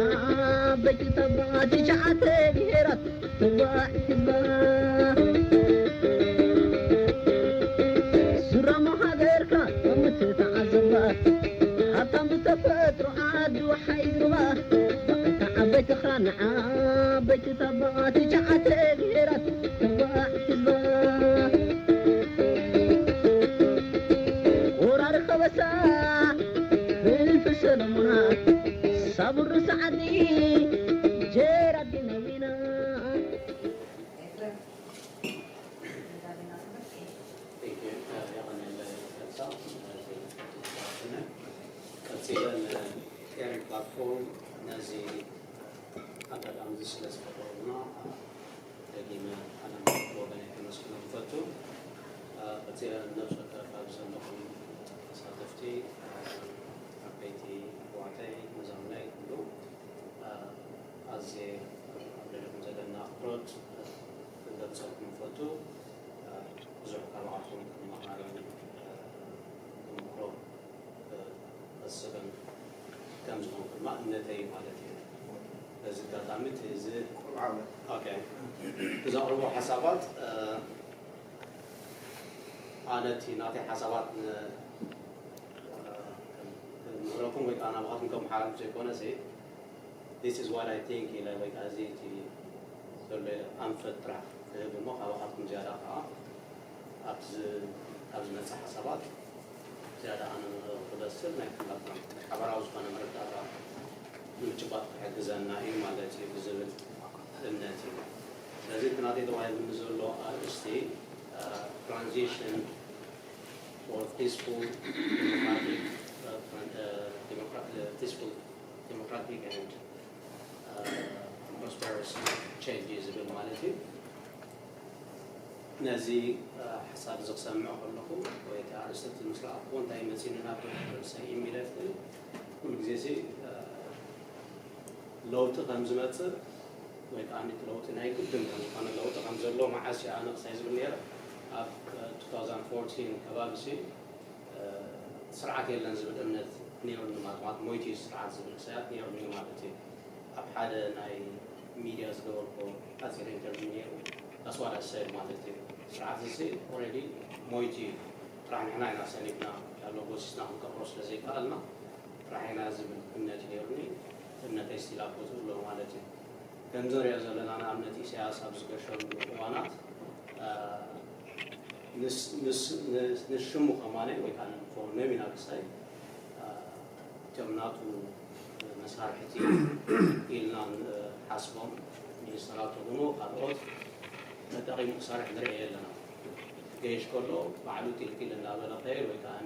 ዓበይቲ ተባ ትሽዓተ ብሄራት ተባዕ ህዝባ ሱራሞ ሃገርካ ከምትተዓዘባ ሃብታም ብተፈጥሮ ዓዱ ሓይዝባ ዓበይትኻ ንዓበይቲ ተባ ትሽዓተ ብሄራት ተባዕ ህዝባ ወራሪ ከበሳ ፍልፍል ሰለሙና ሳቡር ሰዓዲ ጀራዲ ነዊና Thank you. Uh, Yaman and uh, Elsa, uh, the partner. ቀጺለን ኤሪክ ፕላትፎርም ነዚ ኣጋጣሚ እዚ ስለ ዝፈጠሩልና ደጊመ ኣነ ወገነይ ከመስግኖም እፈቱ። ቀጺለ ነብሲ ወከፍ ኣብዚ ዘለኹም ተሳተፍቲ ዓበይቲ ኣሕዋተይ መዛሙናይ ኩሉ ኣዝየ ኣብ ልዕሊኹም ዘለና ኣኽብሮት ክገልጸልኩም እፈቱ። ብዙሕ ካባኻትኩም ክመሃርን ክምክሮ ከስብን ከም ዝኾንኩ ድማ እምነተይ እዩ ማለት እዩ። በዚ ኣጋጣሚ እቲ እዚ ኦኬ፣ ብዘቕርቦ ሓሳባት ኣነ እቲ ናተይ ሓሳባት ክምህረኩም ወይ ከዓ ናባኻትኩም ከመሓላልፍ ዘይኮነ this is what I think ኢለ ወይ ከዓ እዚ እቲ ዘሎ ኢለ ኣንፈት ጥራሕ ክህብ እሞ ካባኻትኩም ዝያዳ ከዓ ኣብዚ ዝመፅእ ሓሳባት ዝያዳ ኣነ ክበስል ናይ ኩላትና ሓበራዊ ዝኾነ መረዳእታ ንምጭባጥ ክሕግዘና እዩ ማለት እዩ ብዝብል እምነት እዩ። ስለዚ እቲ ናተይ ተባሂሉኒ ዘሎ ኣርእስቲ transition for peaceful democratic peaceful democratic and prosperous change እዩ ዝብል ማለት እዩ። ነዚ ሓሳብ እዚ ክሰምዕ ከለኹ ወይ እቲ ኣርእስቲ እቲ ምስ ረኣኽዎ እንታይ መፂኒ ናብ ርእሰይ ኢሚድየትሊ ኩሉ ግዜ ሲ ለውጢ ከም ዝመፅእ ወይ ከዓ እቲ ለውጢ ናይ ግድን ከም ዝኾነ ለውጢ ከም ዘሎ መዓስ እዩ ኣነ ክሳይ ዝብል ነይረ ኣብ two thousand fourteen ከባቢ ሲ ስርዓት የለን ዝብል እምነት ነይሩኒ ማለት ማለት ሞይቲ ስርዓት ዝብል ክሳያት ነይሩኒ ማለት እዩ። ኣብ ሓደ ናይ ሚድያ ዝገበርኮ ኣፂር ኢንተርቪው ነይሩ ኣስዋዳ ሰድ ማለት እዩ። ስርዓት እዚ ኦልሬዲ ሞይቲ እዩ። ጥራሕ ንሕና ኢና ሰኒፍና ያለው ጎሲስና ክንቀብሮ ስለ ዘይከኣልና ጥራሕ ኢና ዝብል እምነት እዩ ነይሩኒ። እምነተይ ስቲል ኣብ ቦትኡ ኣሎ ማለት እዩ። ከም ንሪኦ ዘለና ንኣብነት ኢሳያስ ኣብ ዝገሸሉ እዋናት ንሽሙ ከማነ ወይ ከዓ ንፎር ኖሚና ክሳይ እቶም ናቱ መሳርሕቲ ኢልና ሓስቦም ሚኒስተራት ተኾኑ ካልኦት ተጠቒሙ ክሰርሕ ንርኢ ኣለና። ገይሽ ከሎ ባዕሉ ቲልቲል እናበለ ከይድ ወይ ከዓ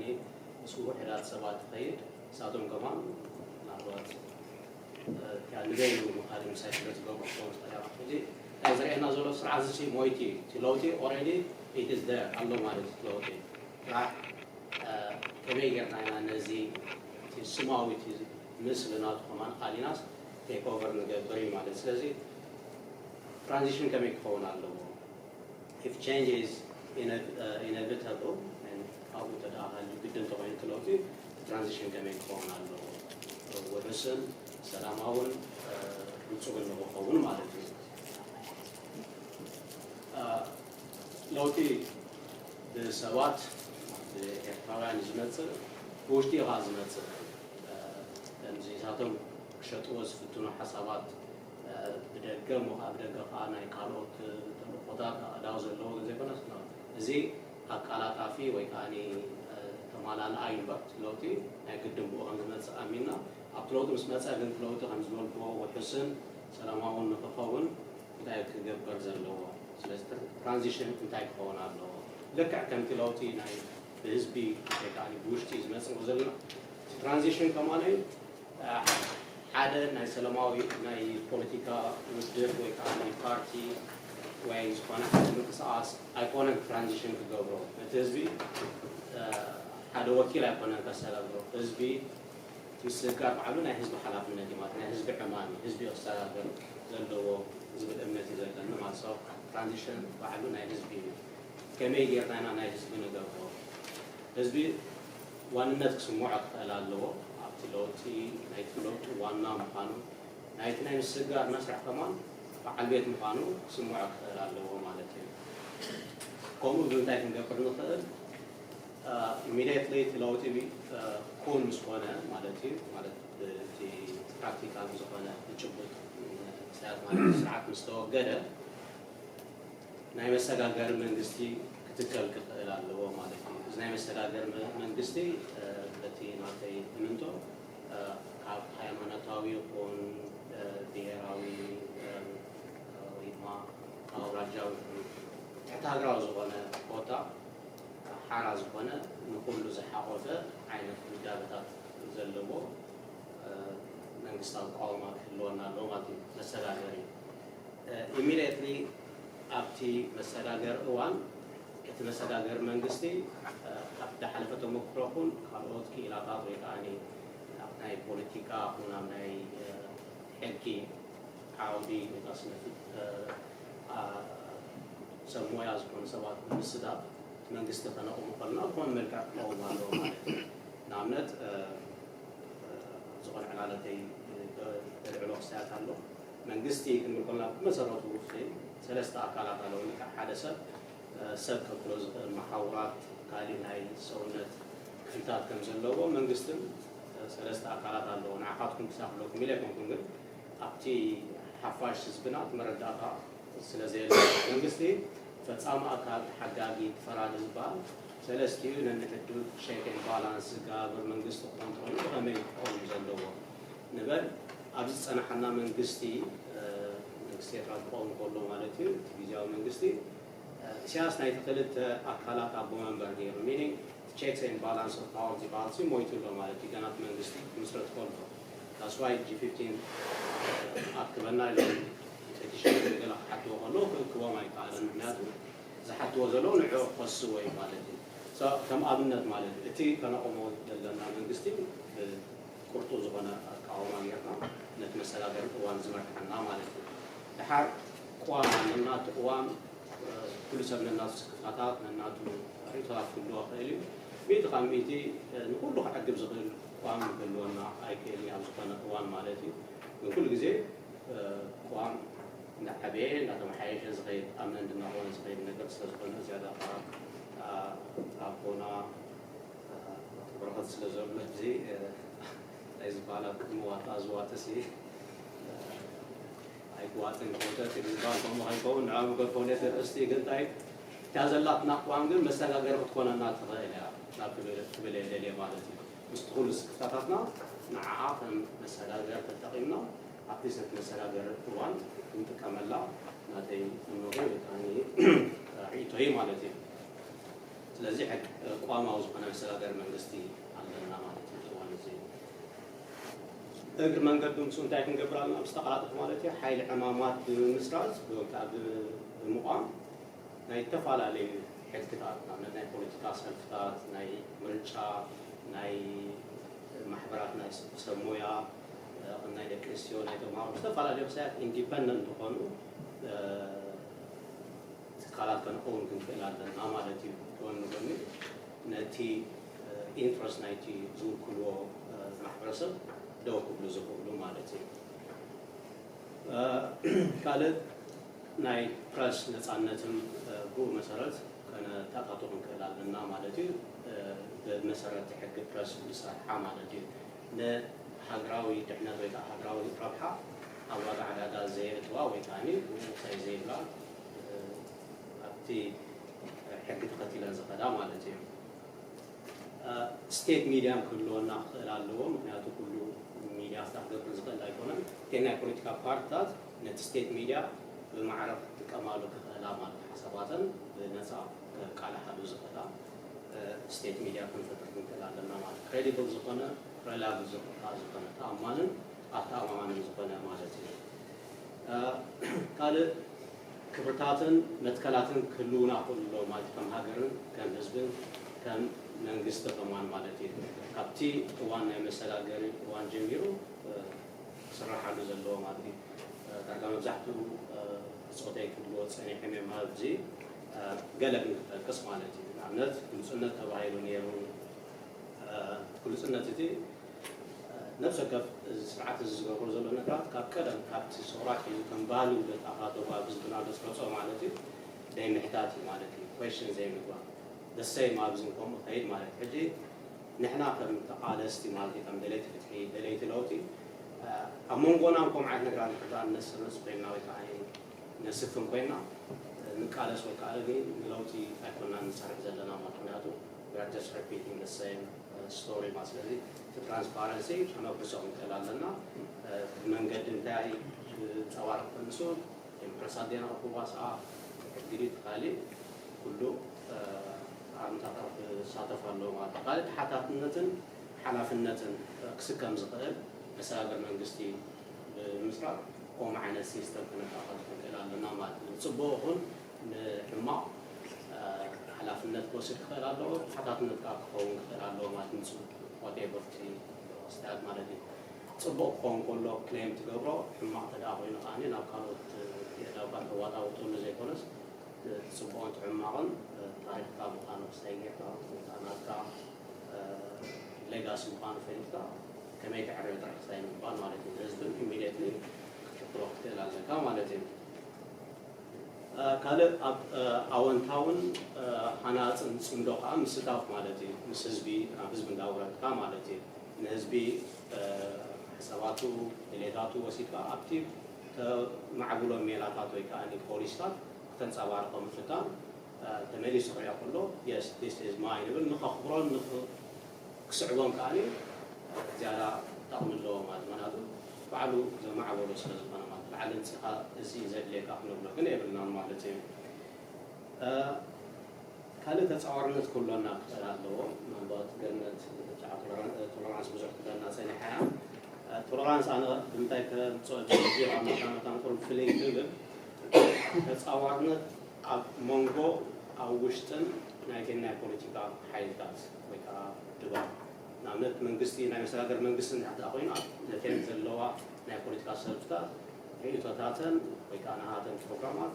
ምስ ውሑዳት ሰባት ትኸይድ ንሳቶም ከማን ምናልባት ንበይኑ ምኻድ ምሳይ ስለ ዝገብሩ ክኸውን ዝኽእል ሕጂ እንታይ ዝረአየና ዘሎ ስርዓት እዚ ሞይቲ እቲ ለውጢ ኦልሬዲ ኢትስ ደር ኣሎ ማለት እዩ ለውጢ ጥራሕ ከመይ ጌርና ኢና ነዚ እቲ ስማዊ እቲ ምስሊ ናቱ ከማን ካሊናስ ቴክ ኦቨር ንገብር እዩ ማለት ስለዚ ትራንዚሽን ከመይ ክኸውን ኣለዎ if change is inevitable ኣብኡ ተደኣኻሉ ግድን ተኾይኑ እቲ ለውጢ ትራንዚሽን ከመይ ክኸውን ኣለዎ ውሑስን ሰላማውን ብልፁግን ንክኸውን ማለት እዩ ለውጢ ብሰባት ብኤርትራውያን ዝመፅእ ብውሽጢ ኢኻ ዝመፅእ ከምዚ እሳቶም ክሸጥዎ ዝፍትኑ ሓሳባት ብደገ እሞ ከዓ ብደገ ከዓ ናይ ካልኦት ተልእኮታት ኣእዳው ዘለዎ ዘይኮነስ እዚ ኣቃላጣፊ ወይ ከዓ ተማላልኣ እዩ እምበር ለውጢ ናይ ግድን ብኡ ከም ዝመፅእ ኣሚንና ኣብቲ ለውጢ ምስ መፀ ግን ለውጢ ከም ዝበልክዎ ውሑስን ሰላማውን ንክኸውን እንታይ ክገብር ዘለዎ ስለዚ ትራንዚሽን እንታይ ክኸውን ኣለዎ ልክዕ ከምቲ ለውጢ ናይ ብህዝቢ ወይ ከዓ ብውሽጢ ዝመፅእ ዘለና ትራንዚሽን ከማለዩ ሓደ ናይ ሰላማዊ ናይ ፖለቲካ ውድብ ወይ ከዓ ናይ ፓርቲ ወይ ዝኾነ ሓደ ምንቅስቃስ ኣይኮነን ትራንዚሽን ክገብሮ ነቲ ህዝቢ ሓደ ወኪል ኣይኮነን ከስተዳድሮ ህዝቢ ምስግጋር ባዕሉ ናይ ህዝቢ ሓላፍነት እዩ ማለት ናይ ህዝቢ ዕማም እዩ ህዝቢ ክስተዳደር ዘለዎ ዝብል እምነት እዩ ዘለኒ ማለት ሰው ትራንዚሽን ባዕሉ ናይ ህዝቢ እዩ ከመይ ጌርና ኢና ናይ ህዝቢ ንገብሮ ህዝቢ ዋንነት ክስምዖ ክኽእል ኣለዎ ኣብቲ ለውጢ ናይቲ ለውጢ ዋና ምዃኑ ናይቲ ናይ ምስግጋር መስርሕ ከማን በዓል ቤት ምዃኑ ክስምዖ ክኽእል ኣለዎ ማለት እዩ። ከምኡ ብምንታይ ክንገብር ንኽእል? ኢሚድየትሊ እቲ ለውጢ ኩን ምስ ኮነ ማለት እዩ፣ ማለት እቲ ፕራክቲካል ዝኾነ ጭቡጥ ክስተያት ማለት ስርዓት ምስ ተወገደ ናይ መሰጋገሪ መንግስቲ ክትከል ክኽእል ኣለዎ ማለት እዩ። እዚ ናይ መሰጋገሪ መንግስቲ በቲ ናተይ እምንቶ ካብ ሃይማኖታዊ ይኹን ብሄራዊ ወይ ድማ ኣውራጃዊ ይኹን ትሕቲ ሃገራዊ ዝኾነ ኮታ ሓራ ዝኾነ ንኹሉ ዝሓቆፈ ዓይነት ውዳበታት ዘለዎ መንግስታዊ ቃውማ ክህልወና ኣለዎ ማለት እዩ። መሰጋገሪ ኢሚድየትሊ ኣብቲ መሰጋገሪ እዋን እቲ መሰጋገሪ መንግስቲ ካብ ዝሓለፈ ተመክሮ ኹን ካልኦት ክኢላታት ወይ ከዓ ኣብ ናይ ፖለቲካ ኹን ኣብ ናይ ሕጊ ዓውዲ ወይ ከዓ ስነ ሰብ ሞያ ዝኾኑ ሰባት ብምስዳብ መንግስቲ ከነቑሙ ከለና ዝኾነ መልክዕ ክኸውን ኣለዎ ማለት እዩ። ንኣብነት ዝኾነ ዕላለተይ ዘልዕሎ ክስተያት ኣሎ። መንግስቲ ክንብል ከለና ብመሰረቱ ሰለስተ ኣካላት ኣለዎ። ልክዕ ሓደ ሰብ ሰብ ከብሎ ዝኽእል መሓውራት፣ ካሊእ ናይ ሰውነት ክፍልታት ከም ዘለዎ መንግስትን ሰለስተ ኣካላት ኣለዎ። ንዓኻትኩም ክሳብ ክብለኩም ኢለ ኣይኮንኩን፣ ግን ኣብቲ ሓፋሽ ህዝብና እቲ መረዳእታ ስለ ዘየለ መንግስቲ ፈጻሚ ኣካል፣ ተሓጋጊ፣ ፈራዲ ዝበሃል ሰለስቲኡ ነንሕዱ ቼክ ኤንድ ባላንስ ዝጋብር መንግስቲ ክኾን ተኾይኑ ብኸመይ ክኸውን ዘለዎ ንበል። ኣብዚ ዝጸናሓና መንግስቲ መንግስቲ ኤርትራ ክኸውን ከሎ ማለት እዩ፣ እቲ ግዜያዊ መንግስቲ ኢሳያስ ናይቲ ክልተ ኣካላት ኣቦ መንበር ገይሩ፣ ሚኒንግ ቸክስ ኤንድ ባላንስ ኦፍ ፓወር ዝበሃል ሲ ሞይቱ ኣሎ ማለት እዩ። ገና እቲ መንግስቲ ክምስረት ከሎ that's why ጂ ፊፍቲን ኣክበና ኢሎም ፔቲሽን ገለ ክሓትዎ ከሎ ክእክቦም ኣይከኣለን። ምክንያቱ ዝሓትዎ ዘለዉ ንዕኡ ክኸስዎ እዩ ማለት እዩ። So ከም ኣብነት ማለት እዩ እቲ ከነቆሞ ዘለና መንግስቲ ብቁርጡ ዝኾነ ኣቃውማ ጌርና ነቲ መሰጋገሪ እዋን ዝመርሓና ማለት እዩ። ድሓር ቅዋም ኣለና። እቲ ቅዋም ኩሉ ሰብ ነናቱ ስክፍታታት ነናቱ ርእቶታት ክህልዎ ይኽእል እዩ። ሚእቲ ካብ ሚእቲ ንኩሉ ክዕግብ ዝኽእል ቅዋም ክህልወና ኣይክእልን እዩ ኣብ ዝኾነ እዋን ማለት እዩ። ግን ኩሉ ግዜ ቅዋም እንዳዓበየ እንዳተመሓየሸ ዝኸይድ ኣብ መንድ እናኾነ ዝኸይድ ነገር ስለ ዝኾነ ዝያዳ ከዓ ኣቦና በረኸት ስለ ዘሎ እዚ ናይ ዝበሃል ኣብ ቅድሚ ዋጣ ዝዋጥሲ ኣይክዋጥን ክወጠጥ እዩ ዝበሃል ከምኡ ከይከውን ንዓ ምገርፎ ነቲ ርእስቲ ግን እንታይ እታ ዘላትና ኣቋም ግን መሰጋገሪ ክትኮነና ትኽእል እያ ናብ ክብል እየ ደልየ ማለት እዩ። ምስቲ ኩሉ ስክፍታታትና ንዓኣ ከም መሰጋገሪ ተጠቒምና ኣብቲ ሰት መሰጋገሪ እዋን ክንጥቀመላ ናተይ እምነቱ ወይ ከዓ ርእይቶይ ማለት እዩ። ስለዚ ሕግ ቅዋማዊ ዝኾነ መሰጋገሪ መንግስቲ ኣለና ማለት እዩ። እዋን እዚ እግሪ መንገዱ ምስኡ እንታይ ክንገብር ኣለና ምስ ተቐላጠፍ ማለት እዩ ሓይሊ ዕማማት ብምምስራት ወይ ከዓ ብምቋም ናይ ዝተፈላለዩ ሕግታት ንኣብነት ናይ ፖለቲካ ሰልፍታት ናይ ምርጫ ናይ ማሕበራት ናይ ሰብ ሞያ ከም ናይ ደቂ ኣንስትዮ ናይ ተማሃሮ ዝተፈላለዩ ክሳያት ኢንዲፐንደንት ዝኾኑ ትካላት ከነኸውን ክንክእል ኣለና ማለት እዩ። ጎኒ ጎኒ ነቲ ኢንትረስት ናይቲ ዝውክልዎ ማሕበረሰብ ደው ክብሉ ዝኽእሉ ማለት እዩ። ካልእ ናይ ፕረስ ነፃነትን ብኡ መሰረት ከነተኣታቶ ክንክእል ኣለና ማለት እዩ። ብመሰረት ሕጊ ፕረስ ዝሰርሓ ማለት እዩ። ንሃገራዊ ድሕነት ወይ ከዓ ሃገራዊ ረብሓ ኣብ ዋጋ ዕዳጋ ዘየእትዋ ወይ ከዓ ውሳይ ዘይብላ ኣብቲ ሕጊ ተኸቲለን ዝኸዳ ማለት እዩ። ስቴት ሚድያ ክህልወና ክኽእል ኣለዎ። ምክንያቱ ኩሉ ሚድያ ስራሕ ክገብር ዝኽእል ኣይኮነን። ግን ናይ ፖለቲካ ፓርትታት ነቲ ስቴት ሚድያ ብማዕረ ክጥቀማሉ ክኽእላ ማለት ሓሳባተን ብነፃ ቃላሓሉ ዝኽእላ ስቴት ሚድያ ክንፈጥር ክንክእል ኣለና ማለት ክሬዲብል ዝኾነ ሬላብል ዝኾነ ተኣማንን ኣተኣማማንን ዝኾነ ማለት እዩ። ካልእ ክብርታትን መትከላትን ክህልውና ክእሉ ኣለዎ ማለት ከም ሃገርን ከም ህዝብን ከም መንግስቲ ከማን ማለት እዩ። ካብቲ እዋን ናይ መሰጋገሪ እዋን ጀሚሩ ክስራሓሉ ዘለዎ ማለት እዩ። ዳርጋ መብዛሕትኡ ብፆተይ ክብልዎ ፀኒሖም እዮም ኣብዚ ገለ ክንጠቅስ ማለት እዩ። ንኣብነት ግልፅነት ተባሂሉ ነይሩ። ግልፅነት እቲ ነብሰ ወከፍ እዚ ስርዓት እዚ ዝገብሮ ዘሎ ነገራት ካብ ቀደም ካብቲ ሰውራ ሒዙ ከም ባህሊ ውደት ኣኻተቡ ኣብ ህዝብና ዘስረጾ ማለት እዩ። ደይ ምሕታት እዩ ማለት እዩ። ኩዌሽን ዘይምግባር። ደሰይም ኣብዚ ከምኡ ከይድ ማለት እዩ። ሕጂ ንሕና ከም ተቓለስቲ ማለት እዩ፣ ከም ደለይቲ ፍትሒ፣ ደለይቲ ለውጢ፣ ኣብ መንጎና ከም ዓይነት ነገራት ንሕዳን ነስርጽ ኮይና ወይ ከዓ ነስፍን ኮይና ንቃለስ ወይ ከዓ ንለውጢ ኣይኮናን ንሰርሕ ዘለና ማለት። ምክንያቱ we are just repeating the same story ማለት። ስለዚ እቲ ትራንስፓረንሲ ከነብርሶ ክንክእል ኣለና። ብመንገዲ እንታይ ብፀዋር ክንሱ ዴሞክራሲ ኣዴና ክዋስኣ ግዲት ካሊእ ኩሉ ኣምታታት ክሳተፍ ኣለዎ ማለት እዩ። ካልእ ተሓታትነትን ሓላፍነትን ክስከም ዝኽእል መሰጋገሪ መንግስቲ ብምስራቕ ከምኡ ዓይነት ሲስተም ከነተኣኻቶ ክንክእል ኣለና ማለት እዩ። ንፅቡቕ ይኹን ንሕማቕ ሓላፍነት ክወስድ ክኽእል ኣለዎ፣ ተሓታትነት ከዓ ክኸውን ክኽእል ኣለዎ ማለት እዩ። ንፅቡቕ whatever እቲ ክስታት ማለት እዩ። ፅቡቕ ክኸውን ከሎ ክሌም ትገብሮ፣ ሕማቕ ተደኣ ኮይኑ ከዓ ናብ ካልኦት የእዳውካ ተዋጣውጠሉ ዘይኮነስ እቲ ፅቡቕን እቲ ሕማቕን ታሪኽካ ምዃኑ ክሳይ ጌርካ ወይ ከዓ ናትካ ሌጋሲ ምዃኑ ፈሊጥካ ከመይ ተዕርዮ ጥራሕ ክሳይ ምባል ማለት እዩ። ንህዝብን ኢሚድየትሊ ክትሕብሮ ክትክእል ኣለካ ማለት እዩ። ካልእ ኣብ ኣወንታውን ሃናፅን ፅምዶ ከዓ ምስታፍ ማለት እዩ። ምስ ህዝቢ ናብ ህዝቢ እንዳውረድካ ማለት እዩ። ንህዝቢ ሓሳባቱ ድሌታቱ ወሲድካ ኣብቲ ተማዕብሎ ሜላታት ወይ ከዓ ፖሊሲታት ክተንፀባርቆ ምፍታን ተመሊሱ ክሪኦ ከሎ yes this is mine ይብል ንኸኽብሮን ክስዕቦም ከዓ ዝያዳ ጠቕሚ ኣለዎ ማለት። ምክንያቱ ባዕሉ ዘማዕበሎ ስለ ዝኾነ ማለት። ላዕሊ ንፅኻ እዚ ዘድልየካ ክንብሎ ግን የብልናን ማለት እዩ። ካልእ ተፃዋርነት ክህልወና ክኽእል ኣለዎ። ምናልባት ገነት ብዛዕባ ቶለራንስ ብዙሕ ክብለና ፀኒሓ እያ። ቶለራንስ ኣነ ብምንታይ ከምፅኦ ጀምር ኣብ መታመታን ቁሩብ ፍልይ ክብል ተፃዋርነት ኣብ መንጎ ኣብ ውሽጥን ናይተን ናይ ፖለቲካ ሓይልታት ወይ ከዓ ድባብ ንኣብነት መንግስቲ ናይ መሰጋገር መንግስቲ እንድሕር ደኣ ኮይኑ ነተን ዘለዋ ናይ ፖለቲካ ሰልፍታት ርእይቶታተን ወይ ከዓ ናሃተን ፕሮግራማት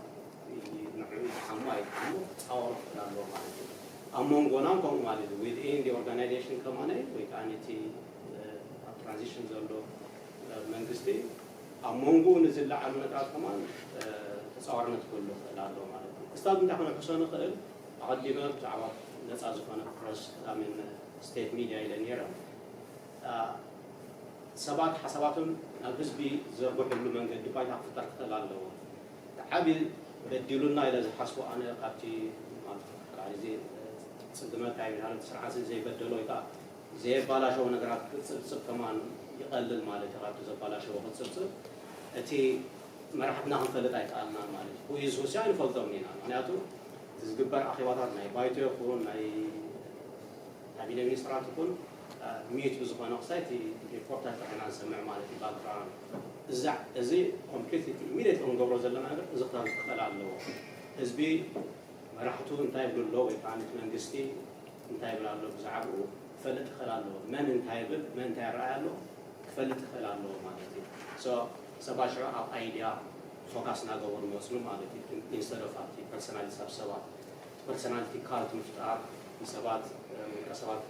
ንዑ ይጥዓሙ ኣይጥዓሙ ክፃወሩ ክኽእል ኣለዎ ማለት እዩ። ኣብ መንጎና ከምኡ ማለት እዩ። Within the organization ከማነ ወይ ከዓ ነቲ ኣብ ትራንዚሽን ዘሎ መንግስቲ ኣብ መንጎኡ ንዝለዓሉ ነገራት ከማን ተፃዋርነት ክህሉ ክኽእል ኣለዎ ማለት እዩ። ክስታት እንታይ ክነሕሶ ንኽእል ኣቐዲመ ብዛዕባ ነፃ ዝኾነ ፕረስ ኣሚን ስቴት ሚድያ ኢለ ነይረ። ሰባት ሓሳባቶም ናብ ህዝቢ ዘርግሕሉ መንገዲ ባይታ ክፍጠር ክኽእል ኣለዎ። ዓቢ በዲሉና ኢለ ዝሓስቦ ኣነ ካብቲ ማለት ካብ እዚ ፅግመት ኣይብልሃሎ ስርዓት ዘይበደሎ ወይ ከዓ ዘየባላሸዎ ነገራት ክፅብፅብ ከማን ይቐልል ማለት እዩ። ካብቲ ዘባላሸዎ ክፅብፅብ እቲ መራሕትና ክንፈልጥ ኣይከኣልናን ማለት እዩ። ኩይዝ ሩስያ ንፈልጦም ኢና። ምክንያቱ እቲ ዝግበር ኣኼባታት ናይ ባይቶ ይኹን ናይ ካቢነ ሚኒስትራት ይኹን ሚዩት ብዝኾነ ክሳይ እቲ ሪፖርታት ጥዕና ንሰምዕ ማለት እዩ። ባክግራውንድ እዛ እዚ ኮምፕሊትሊ ኢሚዲየት ክንገብሮ ዘለና ነገር እዚ ክኽእል ኣለዎ። ህዝቢ መራሕቱ እንታይ ይብሉ ኣሎ ወይ ከዓ ነቲ መንግስቲ እንታይ ይብል ኣሎ ብዛዕባኡ ክፈልጥ ክኽእል ኣለዎ። መን እንታይ ይብል መን እንታይ ይረኣይ ኣሎ ክፈልጥ ክኽእል ኣለዎ ማለት እዩ። So ሰባት ሽዑ ኣብ ኣይድያ ፎካስ እናገበሩ ይመፅሉ ማለት እዩ። ኢንስተድ ኦፍ ኣብቲ ፐርሰናሊቲ ኣብ ሰባት ፐርሰናሊቲ ካልት ምፍጣር ንሰባት ውልቀ ሰባት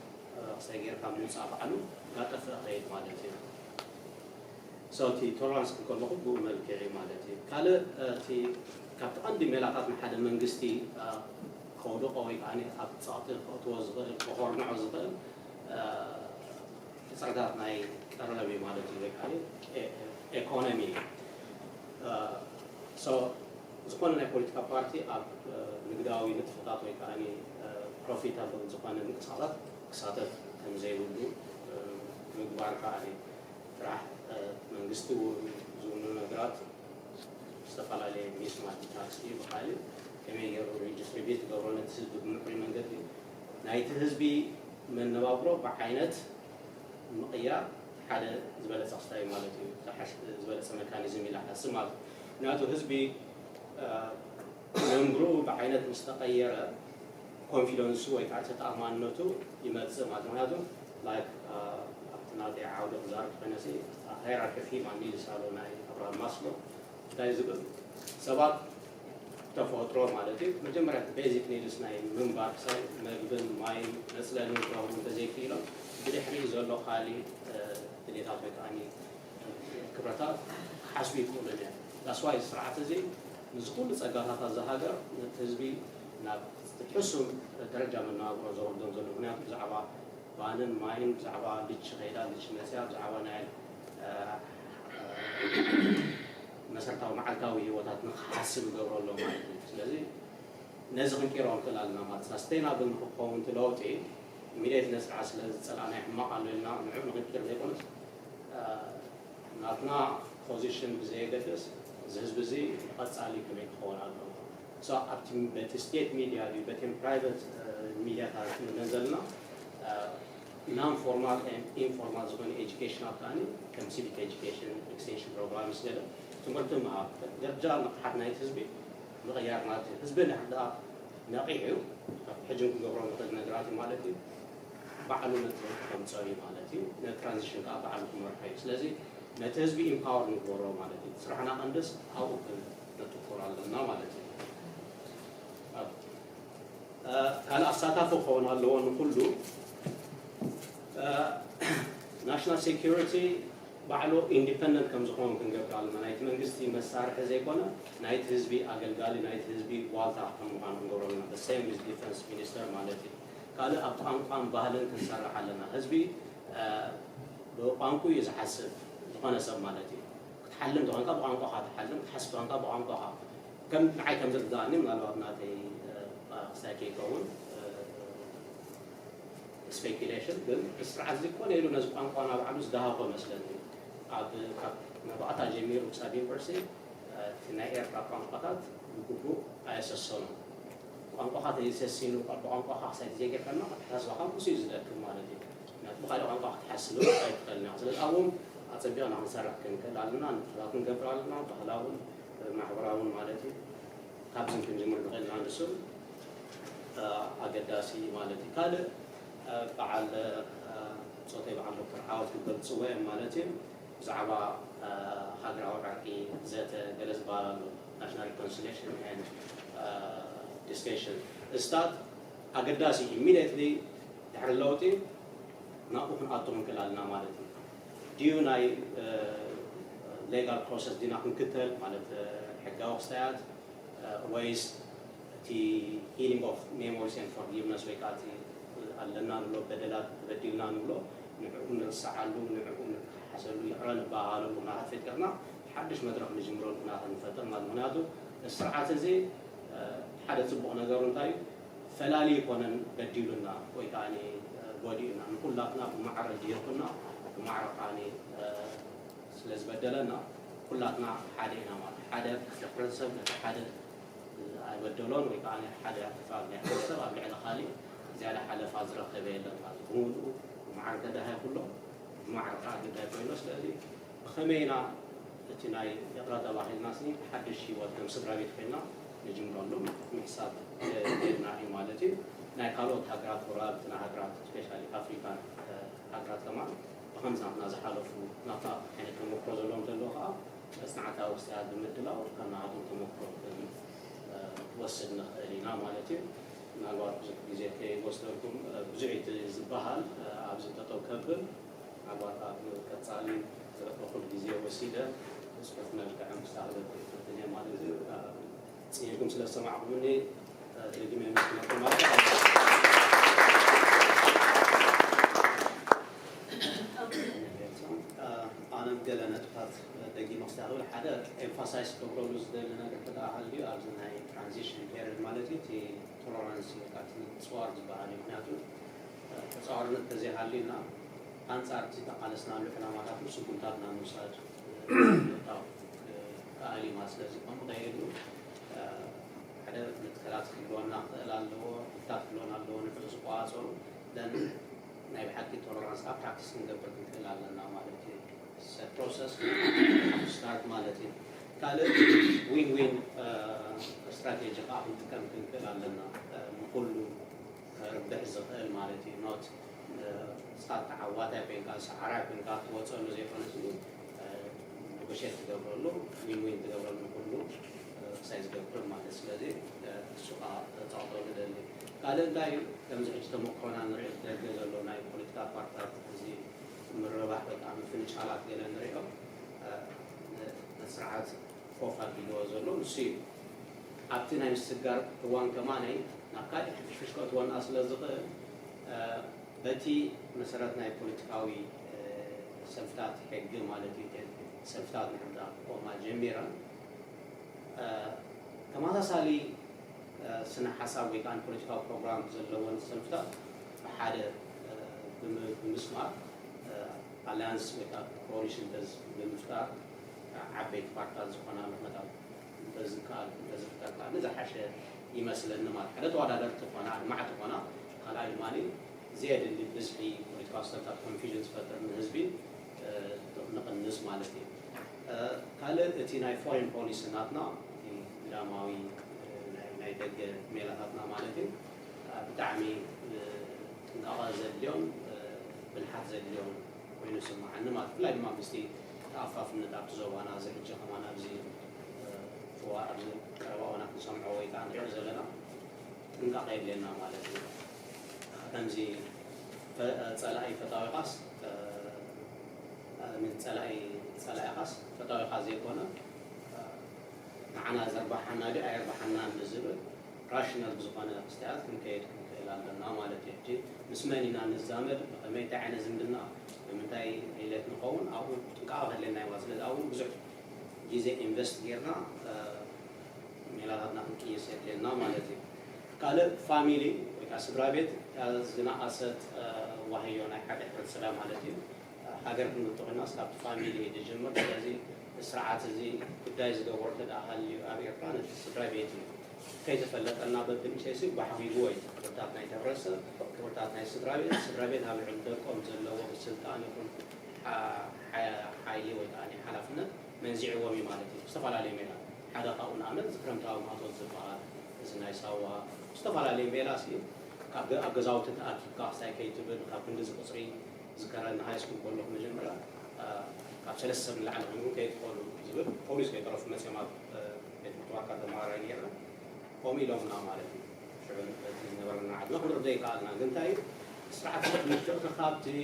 ክሳይ ጌርካ ምውፃእ ባዕሉ እናጠፍአ ከይድ ማለት እዩ። So እቲ ቶለራንስ ክብል ከለኹ ብኡ መልክዕ እዩ ማለት እዩ። ካልእ እቲ ካብቲ ቀንዲ ሜላታት ንሓደ መንግስቲ ከውድቆ ወይ ከዓ ኣብ ፀቕጢ ከእትዎ ዝኽእል ከኾርንዖ ዝኽእል ሕፅረታት ናይ ቀረብ እዩ ማለት እዩ። ወይ ከዓ ኤኮኖሚ እዩ። So ዝኾነ ናይ ፖለቲካ ፓርቲ ኣብ ንግዳዊ ንጥፈታት ወይ ከዓ ፕሮፊታብል ዝኾነ ምንቅስቃሳት ክሳተፍ ከም ዘይብሉ ምግባር ከዓ ጥራሕ መንግስቲ ዝውኑ ነገራት ዝተፈላለየ ሚስ ማልቲ ታክስ እዩ ብካሊ ከመይ ገይሩ ሪዲስትሪቢዩት ገብሮ ነቲ ህዝቢ ብምዕሩይ መንገዲ ናይቲ ህዝቢ መነባብሮ ብዓይነት ምቕያር ሓደ ዝበለፀ ክስታይ ማለት እዩ። ዝበለፀ መካኒዝም ኢላ ሓስብ ማለት ምክንያቱ ህዝቢ መንብርኡ ብዓይነት ምስ ተቐየረ ኮንፊደንሱ ወይ ከዓ ተኣማንነቱ ይመፅእ ማለት ምክንያቱ ላይክ ኣብቲ ናተይ ዓውዲ ክዛረብ ኮይነ ሃይራርኪ ፊማን ይልሳሎ ናይ ኣብርሃም ማስሎ እንታይ ዝብል ሰባት ተፈጥሮ ማለት እዩ መጀመርያ ቤዚክ ኒድስ ናይ ምንባር ክሳይ መግብን ማይን መፅለልን ክረኽቡ እንተዘይክኢሎም ብድሕሪኡ ዘሎ ካሊእ ድሌታት ወይ ከዓ ክብረታት ክሓስቡ ይክእሉን እዮም። ዳስዋይ ስርዓት እዚ ንዝኩሉ ጸጋታት እዛ ሃገር ነቲ ህዝቢ ናብ ሕሱም ደረጃ መነባብሮ ዘወርዶም ዘሎ። ምክንያቱ ብዛዕባ ባንን ማይን፣ ብዛዕባ ልች ኸይዳ ልች መፅያ፣ ብዛዕባ ናይ መሰረታዊ መዓልታዊ ህይወታት ንክሓስብ ይገብሮ ኣሎ ማለት እዩ። ስለዚ ነዚ ክንቂሮ ንክእል ኣለና ማለት ሳስቴናብል ንክኸውን እቲ ለውጢ ኢሚዲየት ነስርዓ ስለ ዝፀላእና ሕማቕ ኣሎ ኢልና ንዑ ንክንቂር ዘይኮነስ ናትና ፖዚሽን ብዘየገድስ እዚ ህዝቢ እዚ ንቐፃሊ ከመይ ክኸውን ኣለዎ ኣብቲ በቲ ስቴት ሚድያ ድዩ በቲ ፕራይቨት ሚድያታት ንብለን ዘለና ናን ፎርማል ኢንፎርማል ዝኾነ ኤጁኬሽን ኣብ ከዓኒ ከም ሲቪክ ኤጁኬሽን ኤክስቴንሽን ፕሮግራምስ ገለ ትምህርቲ ምሃብ ደረጃ ንቕሓት ናይቲ ህዝቢ ምቕያር ማለት እዩ። ህዝቢ ንሕዳ ነቒሕ እዩ። ሕጂ ክንገብሮ ንኽእል ነገራት ማለት እዩ። ባዕሉ ነቲ ከምፀው እዩ ማለት እዩ። ነቲ ትራንዚሽን ከዓ ባዕሉ ክመርሖ እዩ። ስለዚ ነቲ ህዝቢ ኢምፓወር ንግበሮ ማለት እዩ። ስራሕና ቀንድስ ኣብኡ ነትኩር ኣለና ማለት እዩ። ካልእ ኣሳታፊ ክኸውን ኣለዎ ንኩሉ ናሽናል ሴኪሪቲ ባዕሉ ኢንዲፐንደንት ከም ዝኾን ክንገብር ኣለና። ናይቲ መንግስቲ መሳርሒ ዘይኮነ ናይቲ ህዝቢ ኣገልጋሊ ናይቲ ህዝቢ ዋልታ ከም ምዃኑ ክንገብሮ ኣለና። ሰም ዝ ዲፈንስ ሚኒስተር ማለት እዩ። ካልእ ኣብ ቋንቋን ባህልን ክንሰርሕ ኣለና። ህዝቢ ብቋንቁ እዩ ዝሓስብ ዝኾነ ሰብ ማለት እዩ። ክትሓልም ዝኾንካ ብቋንቋኻ ትሓልም፣ ክትሓስብ ዝኾንካ ብቋንቋኻ። ከም ንዓይ ከም ዝርዳእኒ ምናልባት ናተይ ክሳይ ከይከውን ስፔኪሌሽን ግን ስርዓት እዚ ኮነ ኢሉ ነዚ ቋንቋና ባዕሉ ዝደሃኾ መስለኒ። ኣብ ካብ መባእታ ጀሚሩ ክሳብ ዩኒቨርሲቲ እቲ ናይ ኤርትራ ቋንቋታት ብግቡእ ኣየሰሰኖም። ቋንቋኻ ተይሰሲኑ ብቋንቋኻ ክሳይ ዘይገርካና ኣተሓሳስባኻ ምስኡ እዩ ዝደክም ማለት እዩ። ምክንያቱ ብካሊእ ቋንቋ ክትሓስብ ኣይትኽእልን ኢኻ። ስለዚ ኣብኦም ኣፀቢቕና ክንሰርሕ ክንክእል ኣለና፣ ንጥፈታት ክንገብር ኣለና፣ ባህላውን ማሕበራውን ማለት እዩ። ካብዚ ክንጅምር ንኽእል ኢና ንሱ ኣገዳሲ ማለት እዩ። ካልእ በዓል ፆተይ በዓል ዶክተር ዓወት ክገልፅዎ እዮም ማለት እዩ። ብዛዕባ ሃገራዊ ዕርቂ ዘተ ገለ ዝበሃል ኣሎ ናሽናል ሪኮንሲሌሽን ዲስከሽን እስታት ኣገዳሲ ኢሚዲየትሊ ድሕሪ ለውጢ ናብኡ ክንኣቱ ክንክእል ኣለና ማለት እዩ። ድዩ ናይ ሌጋል ፕሮሰስ ዲና ክንክተል ማለት ሕጋዊ ክስታያት ወይስ እቲ ሂሊንግ ኦፍ ሜሞሪስ ን ፎርጊቭነስ ወይ ከዓ እቲ ኣለና ንብሎ በደላት ተበዲልና ንብሎ ንዕኡ ንርሰዓሉ ንዕኡ ንከሓሰሉ ይቕረ ንበሃሃለሉ ኩነታት ፈጢርና ሓድሽ መድረኽ ንጅምረሉ ኩነታት ንፈጥር ማለት ምክንያቱ ስርዓት እዚ ሓደ ፅቡቕ ነገሩ እንታይ እዩ ፈላሊ ይኮነን በዲሉና ወይ ከዓ ጎዲኡና ንኩላትና ብማዕረ ዲርኩና ብማዕረ ከዓ ስለ ዝበደለና ኩላትና ሓደ ኢና ማለት ሓደ ክፍለ ሕብረተሰብ ነቲ ሓደ ኣይበደሎን ወይ ከዓ ሓደ ክፋል ናይ ሕብረተሰብ ኣብ ልዕሊ ካሊእ ዝያዳ ሓለፋ ዝረከበ የለን ማለት ብምሉኡ ብማዕረ ተዳሃይ ኩሎ ብማዕረ ከዓ ግዳይ ኮይኑ ስለዚ ብኸመይ ኢና እቲ ናይ ይቕረ ተባሂልና ሲ ሓድሽ ህይወት ከም ስድራ ቤት ኮይና ንጅምረሉ ምሕሳብ የድና እዩ ማለት እዩ ናይ ካልኦት ሃገራት ጎረባብትና ሃገራት ስፔሻሊ ኣፍሪካን ሃገራት ከማን ብኸምዚ ናትና ዝሓለፉ ናታ ዓይነት ተመክሮ ዘለዎም ዘለዉ ከዓ መፅናዕታዊ ውፅኢት ብምድላው ካብ ናቶም ተመክሮ ክንወስድ ንኽእል ኢና ማለት እዩ። ምናልባት ብዙሕ ግዜ ከይወስደልኩም ብዙሕ እቲ ዝበሃል ኣብዚ ጠጠው ከብል ምናልባት ኣብ ቀፃሊ እኹል ግዜ ወሲደ ብፅሑፍ መልክዕ ምስታ ክበኩም ይፈትን እየ ማለት እዩ። ፅሒፍኩም ስለ ዝሰማዕኩምኒ ደጊመ የመስግነኩም ማለት ኣነ ገለ ነጥብታት ደጊመ ክስታ ክብል ሓደ ኤምፋሳይዝ ክገብረሉ ዝደሊ ነገር ተደኣ ሃልዩ ኣብዚ ናይ ትራንዚሽን ፔሪድ ማለት እዩ እቲ ቶለራንስ ወይ ከዓ እቲ ምፅዋር ዝበሃል እዩ ምክንያቱ ተፃዋርነት ተዘይሃልዩና ኣንፃር እቲ ተቃለስናሉ ዕላማታትን ስጉምታትና ምውሳድ ምእታው ከኣል እዩ ማለት ስለዚ ከምኡ ከይህሉ ሓደ መትከላት ክህልወና ክኽእል ኣለዎ፣ ህግታት ክህልወና ኣለዎ፣ ንዕኡ ዝቆፃፀሩ ን ናይ ብሓቂ ቶለራንስ ኣብ ፕራክቲስ ክንገብር ክንክእል ኣለና ማለት እዩ። ፕሮሰስ ስታርት ማለት እዩ። ካልእ ዊን ዊን ስትራቴጂ ከዓ ክንጥቀም ክንክእል ኣለና ንኩሉ ከርብሕ ዝኽእል ማለት እዩ not ንስኻ ተዓዋታይ ኮይንካ ሰዓራይ ኮይንካ ትወፀሉ ዘይኮነስ ኔጎሽት ትገብረሉ ዊን ዊን ትገብረሉ ንኩሉ ክሳይ ዝገብር ማለት ስለዚ እሱ ከዓ ተፃወተሉ ደሊ ካልእ እንታይ ከምዚ ሕጂ ተመክሮና ንሪኦ ደገ ዘሎ ናይ ፖለቲካ ፓርትታት እዚ ምርባሕ ወይ ከዓ ምፍንጫላት ገለ ንሪኦ ነቲ ስርዓት ኮፍ ኣቢልዎ ዘሎ ንሱ እዩ። ኣብቲ ናይ ምስግጋር እዋን ከማነይ ናብ ካልእ ሕፍሽፍሽ ከእትወና ስለ ዝኽእል፣ በቲ መሰረት ናይ ፖለቲካዊ ሰልፍታት ሕጊ ማለት እዩ፣ ሰልፍታት ንሕና ክቆማ ጀሚረን፣ ተመሳሳሊ ስነ ሓሳብ ወይ ከዓ ፖለቲካዊ ፕሮግራም ዘለወን ሰልፍታት ብሓደ ብምስማር ኣላያንስ ወይ ከዓ ኮሊሽን ብምፍጣር ዓበይቲ ፓርትታት ዝኾና ምኽንያታት እንተዝከኣል እንተዝፍጠር ከዓ ዝሓሸ ይመስለኒ። ማለት ሓደ ተወዳደርቲ ኮና ኣድማዕቲ ኮና፣ ካልኣይ ድማ ዘየድሊ ብዝሒ ፖለቲካዊ ሰልፍታት ኮንፊዥን ዝፈጥር ንህዝቢ ንቕንስ ማለት እዩ። ካልእ እቲ ናይ ፎሬን ፖሊሲ ናትና እቲ ግዳማዊ ናይ ደገ ሜላታትና ማለት እዩ ብጣዕሚ ጥንቃቐ ዘድልዮን ብልሓት ዘድልዮን ኮይኑ ይስምዓኒ። ማለት ብፍላይ ድማ ምስቲ ተኣፋፍነት ኣብቲ ዞባና እዚ ሕጂ ከማን ኣብዚ ዋ ኣብዚ ቀረባ እዋናት ንሰምዖ ወይ ከዓ ንሪኦ ዘለና ጥንቃቐ የድልየና ማለት እዩ። ከምዚ ጸላኢ ፈታዊኻስ ጸላኢ ጸላኢኻስ ፈታዊኻ ዘይኮነ ንዓና ዘርባሓና ድዩ ኣየርባሓናን ብዝብል ራሽናል ብዝኾነ ክስተያት ክንከይድ ክንክእል ኣለና ማለት እዩ። ሕጂ ምስ መን ኢና ንዛመድ፣ ብኸመይ፣ እንታይ ዓይነት ዝምድና፣ ብምንታይ ሪሌት ንኸውን ኣብኡ ጥንቃቐ ከድልየና እዩ። ስለዚ ኣብኡ ብዙሕ ግዜ ኢንቨስት ጌርና ሜላታትና ክንቅይስ የድልየና ማለት እዩ። ካልእ ፋሚሊ ወይ ከዓ ስድራ ቤት እታ ዝነኣሰት ዋህዮ ናይ ሓደ ሕብረተሰብ ማለት እዩ። ሃገር ክንብል ተኾይና ስካብ ፋሚሊ እዩ ዝጅምር። ስለዚ ስርዓት እዚ ጉዳይ ዝገበሮ ተደኣ ሃልዩ ኣብ ኤርትራ ነቲ ስድራ ቤት እዩ። ከይተፈለጠና በብንእሽተይሲ ጓሕጒግዎ እዩ። ክብርታት ናይ ሕብረተሰብ፣ ክብርታት ናይ ስድራ ቤት፣ ስድራ ቤት ኣብ ልዕሊ ደቆም ዘለዎ ስልጣን ይኹን ሓይሊ ወይ ከዓ ሓላፍነት መንዚዕዎም እዩ ማለት እዩ። ዝተፈላለዩ ሜላ ሓደ ካብኡ ንኣብነት እዚ ክረምታዊ ማእቶት ዝበሃል እዚ ናይ ሳዋ ዝተፈላለዩ ሜላ ሲ ካብ ገ- ኣብ ገዛውቲ ተኣኪብካ ክሳይ ከይትብል ካብ ክንዲ እዚ ቁፅሪ ዝከረኒ ሃይ ስኩል ከለኹ መጀመርያ ካብ ሰለስተ ሰብ ንላዕሊ ኮይኑ ከይትኾኑ ዝብል ፖሊስ ከይተረፉ መፅኦም ኣብ ቤት ምትዋካ ተማሃራይ ነይርና። ከምኡ ኢሎምና ማለት እዩ። ሽዑ በቲ ዝነበረና ዓድና ክንርዶ ይከኣልና። ግን እንታይ እዩ ስርዓት ምትእኽኻብ እቲ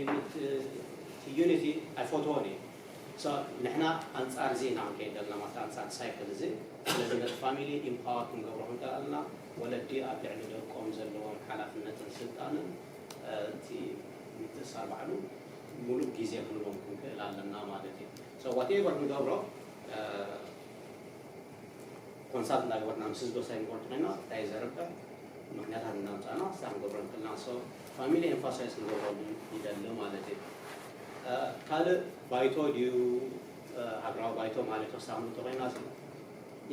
ዩኒቲ ኣይፈትዎን እዩ። ንሕና ኣንፃር እዚ ኢና ክንከይድ ዘለና ማለት ኣንፃር ሳይክል እዚ። ስለዚ ነቲ ፋሚሊ ኢምፓወር ክንገብሮ ክንከኣልና ወለዲ ኣብ ልዕሊ ደቆም ዘለዎም ሓላፍነትን ስልጣንን እቲ ምትእሳር ባዕሉ ሙሉእ ግዜ ክንቦም ክንክእል ኣለና ማለት እዩ። So whatever ንገብሮ ኮንሳልት እንዳገበርና ምስ ህዝቢ ሳይ ንቆርጥ ኮይና እንታይ ዘርብሕ ምክንያታት እናምፃና ሳ ንገብሮ ንክልና ሶ ፋሚሊ ኤምፋሳይዝ ክንገብረሉ ይደሊ ማለት እዩ። ካልእ ባይቶ ድዩ ሃገራዊ ባይቶ ማለት ወሳኑ ተኮይና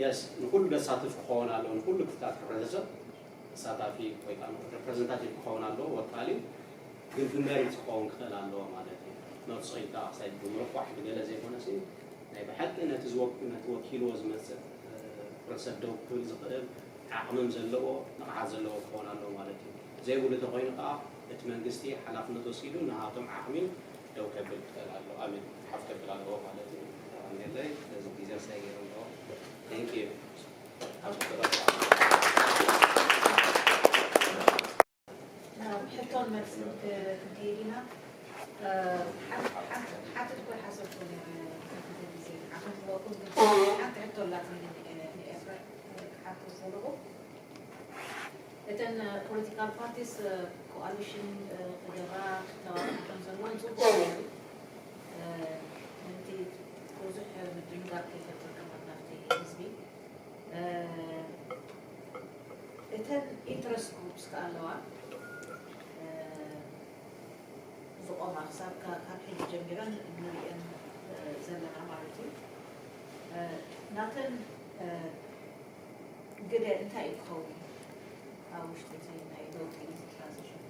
የስ ንኩሉ ዘሳትፍ ክኸውን ኣለዎ። ንኩሉ ክፍታት ሕብረተሰብ ተሳታፊ ወይ ከዓ ሬፕሬዘንታቲቭ ክኸውን ኣለዎ። ወካሊ ግን ብመሪት ክኸውን ክኽእል ኣለዎ ማለት እዩ። መርሶ ኢልካ ክሳይ ብምርቋሕ ብገለ ዘይኮነ ሲ ናይ ብሓቂ ነቲ ዝወክ- ነቲ ወኪልዎ ዝመፅእ ሕብረተሰብ ደው ክብል ዝኽእል ዓቕምም ዘለዎ ንቕሓት ዘለዎ ክኸውን ኣለዎ ማለት እዩ። ዘይብሉ ተኮይኑ ከዓ እቲ መንግስቲ ሓላፍነት ወሲዱ ንሃቶም ዓቕሚ ደው ከብል ክኽእል ኣለዎ። ኣሜን ሓፍ ከብል ኣለዎ ማለት እዩ። ኣሜንለይ ነዚ ግዜ ሳይ ገይሩ ኣለዎ። Thank you። ኣብ ቀረባ ናብ ሕቶን መልስን ክንከይድ ኢና። ሓንቲ እኮ ሓሰብኩ ነረ ግዜ ዓፈትወኩም ሓንቲ ሕቶ ኣላትኒ ንኤፍረ ክሓቶ ዘለኹ እተን ፖለቲካል ፓርቲስ ኮኣሊሽን ክገብራ ክተባብዑ ከም ዘለዎም ፅቡቅ እዩ። ምእንቲ ብዙሕ ምድንጋር ከይፈጥር ከማት ናብቲ ህዝቢ እተን ኢንትረስት ግሩፕስ ከኣ ኣለዋ ዝቆማ ክሳብ ካብ ሕጂ ጀሚረን ንሪአን ዘለና ማለት እዩ። ናተን ግደ እንታይ እዩ ክኸውን ኣብ ውሽጢ እቲ ናይ ለውጢ ትራንዚሽን?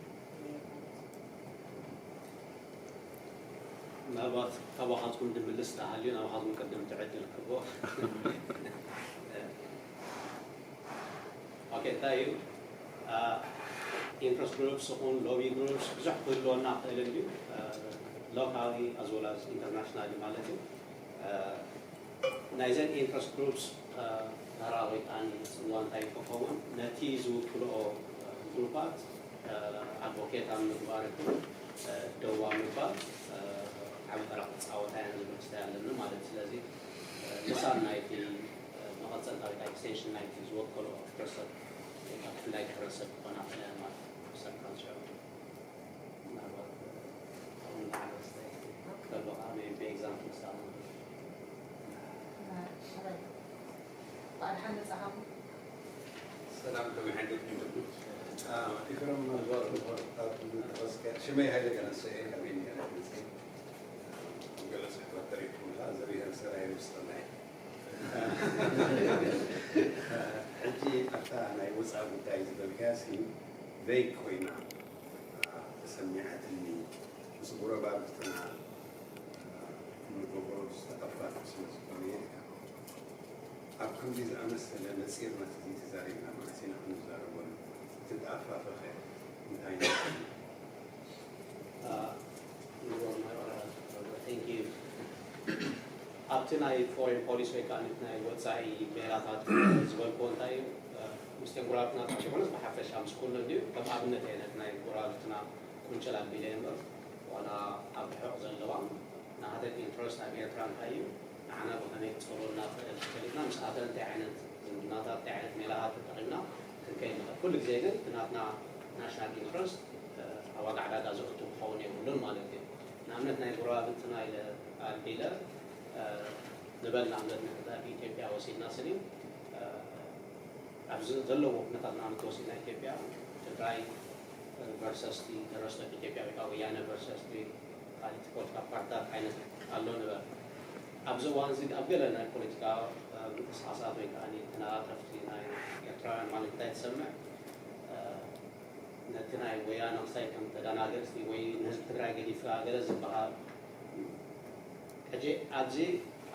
ምናልባት ካባኻትኩም ድምልስ ተሃልዩ ናባኻትኩም ቅድም ትዕድል ክቦ ኦኬ እንታይ እዩ ኢንትረስት ግሩፕስ ይኹን ሎቢ ግሩፕስ ብዙሕ ክህልወና ክእል እዩ ሎካሊ ኣዝወላዝ ኢንተርናሽናል ማለት እዩ ናይዘን ኢንትረስት ግሩፕስ ተራ ወይ ከዓ ጽዋ እንታይ ክኸውን ነቲ ዝውክልኦ ግሩፓት ኣድቮኬት ኣብ ምግባር ይኹን ደዋ ምግባር ዓቢ ተራ ክጻወታ እየን ዝብል ክስታይ ኣለኒ ማለት እዩ። ስለዚ ምሳን ናይቲ መቐጸልታ ወይ ከዓ ኤክስቴንሽን ናይቲ ዝወከሎ ሕብረተሰብ ወይ ከዓ ብፍላይ ሕብረተሰብ ክኾና ክኽእላ ማለት እዩ። ሰብ ካልቸር ምናልባት ከምኡ ዝዓበስ ተሎ ከዓ maybe ብኤግዛምፕል ክሳብ ብኣድሓን መጻኻኹም። ሰላም ከመይ ሓደርኩም? ኢፍረም ሽመይ ሃይለ ገነሰ እየ ካብ ኢንዲያና መፅእ። ገለ ፅሕፈት ተሪፉ ዘብሄር ሰራይ ምስጠላይ ሕጂ ኣብታ ናይ ወፃኢ ጉዳይ ዝበልካያ ሲ ቬግ ኮይና ተሰሚዓትኒ ምስ ጎረባብትና ንገብሮ ዝተጠፋፍ ስለ ዝኾነ ኣብ ከምዚ ዝኣመሰለ ነፂርና ተዘይተዛሪብና መዓስ ኢና ክንዛረበሉ? እቲ ተኣፋፍኸ እንታይ ኣብቲ ናይ ፎሬን ፖሊሲ ወይ ከዓ ናይ ወፃኢ ሜላታት ዝበልክዎ እንታይ እዩ? ምስቶም ጉራብትና ጥራሕ ዘይኮነስ ብሓፈሻ ምስ ኩሉ እንድዩ ከም ኣብነት እየ ነቲ ናይ ጉራብትና ቁንጭል ኣቢለ እየ እምበር ዋላ ኣብ ርሑቕ ዘለዋ ንዓተን ኢንትረስት ኣብ ኤርትራ እንታይ እዩ ንዓና ብኸመይ ክፀልወልና ክኽእል ፈሊጥና ምስኣተን እንታይ ዓይነት ዝምድናታት እንታይ ዓይነት ሜላታት ተጠቒምና ክንከይድ ንኽእል። ኩሉ ግዜ ግን እቲ ናትና ናሽናል ኢንትረስት ኣብ ዋጋ ዕዳጋ ዘእቱ ክኸውን የብሉን ማለት እዩ። ንኣብነት ናይ ጎረባብትና ኢለ ኣልዒለ ንበል ንኣብነት ንሕንታ ኢትዮጵያ ወሲድና ስኒ ኣብዚ ዘለዎ ኩነታት ንኣብነት ወሲድና ኢትዮጵያ ትግራይ versus the rest of ኢትዮጵያ ወይ ከዓ ወያነ versus the ካልኦት ፖለቲካ ፓርትታት ዓይነት ኣሎ ንበል። ኣብዚ እዋን እዚ ኣብ ገለ ናይ ፖለቲካ ምንቅስቃሳት ወይ ከዓ ተናጣጠፍቲ ናይ ኤርትራውያን ማለት እንታይ ትሰምዕ? ነቲ ናይ ወያነ ክሳይ ከም ተደናገፅቲ ወይ ንህዝቢ ትግራይ ገዲፍካ ገለ ዝበሃል ሕጂ ኣብዚ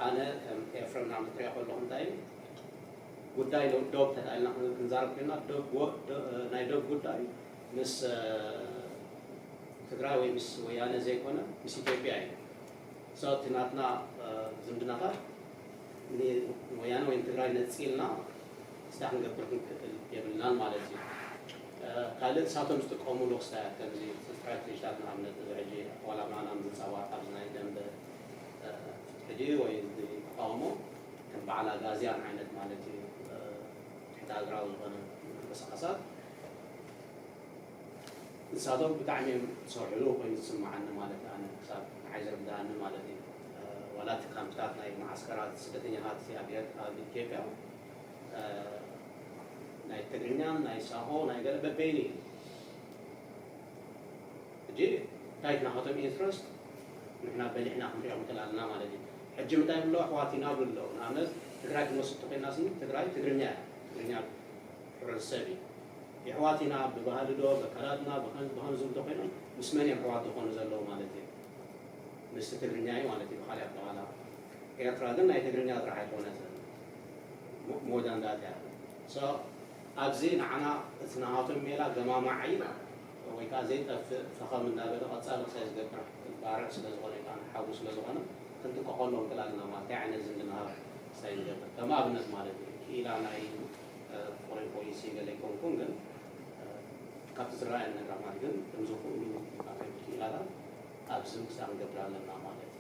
ኣነ ከም ኤፍረም ናብ ትሪኦ ከለኹ እንታይ እዩ ጉዳይ ዶብ ተታኢልና ክንዛረብ ኮይና ናይ ዶብ ጉዳይ ምስ ትግራይ ወይ ምስ ወያነ ዘይኮነ ምስ ኢትዮጵያ እዩ። እቲ ናትና ዝምድናታት ንወያነ ወይ ንትግራይ ነፂልና ክስታይ ክንገብር ክንክእል የብልናን ማለት እዩ። ካልእ ንሳቶም ዝጥቀምሉ ክስታያት ከምዚ ስትራቴጂታት ንኣብነት እዚ ሕጂ ዋላ ማና ዝፃዋዕ ኣብዚ ናይ ደንበ ፍትሒ ድዩ ወይ ተቃውሞ ከም በዓል ኣጋዝያን ዓይነት ማለት እዩ ትሕቲ ኣግራብ ዝኾነ ምንቅስቃሳት ንሳቶም ብጣዕሚ እዮም ዝሰርሕሉ ኮይኑ ዝስምዓኒ ማለት ኣነ ክሳብ ንዓይ ዝርድኣኒ ማለት እዩ። ዋላ እቲ ካምፕታት ናይ መዓስከራት ስደተኛታት ኣብ ኢትዮጵያ ናይ ትግርኛን ናይ ሳሆ ናይ ገለ በበይኑ እዩ። ሕጂ እንታይ ናኻቶም ኢንትረስት ንሕና በሊሕና ክንሪኦ ንክእል ኣለና ማለት እዩ። ሕጂ ምንታይ ብሎ ኣሕዋት ኢና ብሎ ኣለዉ። ንኣብነት ትግራይ ክንወስድ ተኮይና ስኒ ትግራይ ትግርኛ እያ። ትግርኛ ሕብረተሰብ እዩ። የሕዋት ኢና ብባህሊ ዶ ብኣከዳድና ብኸም- ብኸም ዝብሉ ኮይኖም ምስ መን እዮም ኣሕዋት ዝኾኑ ዘለዉ ማለት እዩ? ምስቲ ትግርኛ እዩ ማለት እዩ ብካሊእ ኣባባላ። ኤርትራ ግን ናይ ትግርኛ ጥራሕ ኣይኮነትን ሞ- more than that እያ። So ኣብዚ ንዓና እቲ ናሃቶም ሜላ ገማማዒ ወይ ከዓ ዘይጠፍእ ፈኸም እንዳበለ ቀፃሊ ክሳይ ዝገብር ባርዕ ስለ ዝኾነ ወይ ከዓ ሓዊ ስለ ዝኾነ ክንጥቀቐሎም ክእል ኣለና ማለት እንታይ ዓይነት ዝምድና ክሳይ ዝገብር ከም ኣብነት ማለት እዩ ክኢላ ናይ ፎሬን ፖሊሲ ገለ ኣይኮንኩን ግን ካብቲ ዝረኣየኒ ነገር ማለት ግን ከምዚ ኩሉ ክኢላታት ኣብዚ ምክሳብ ንገብር ኣለና ማለት እዩ።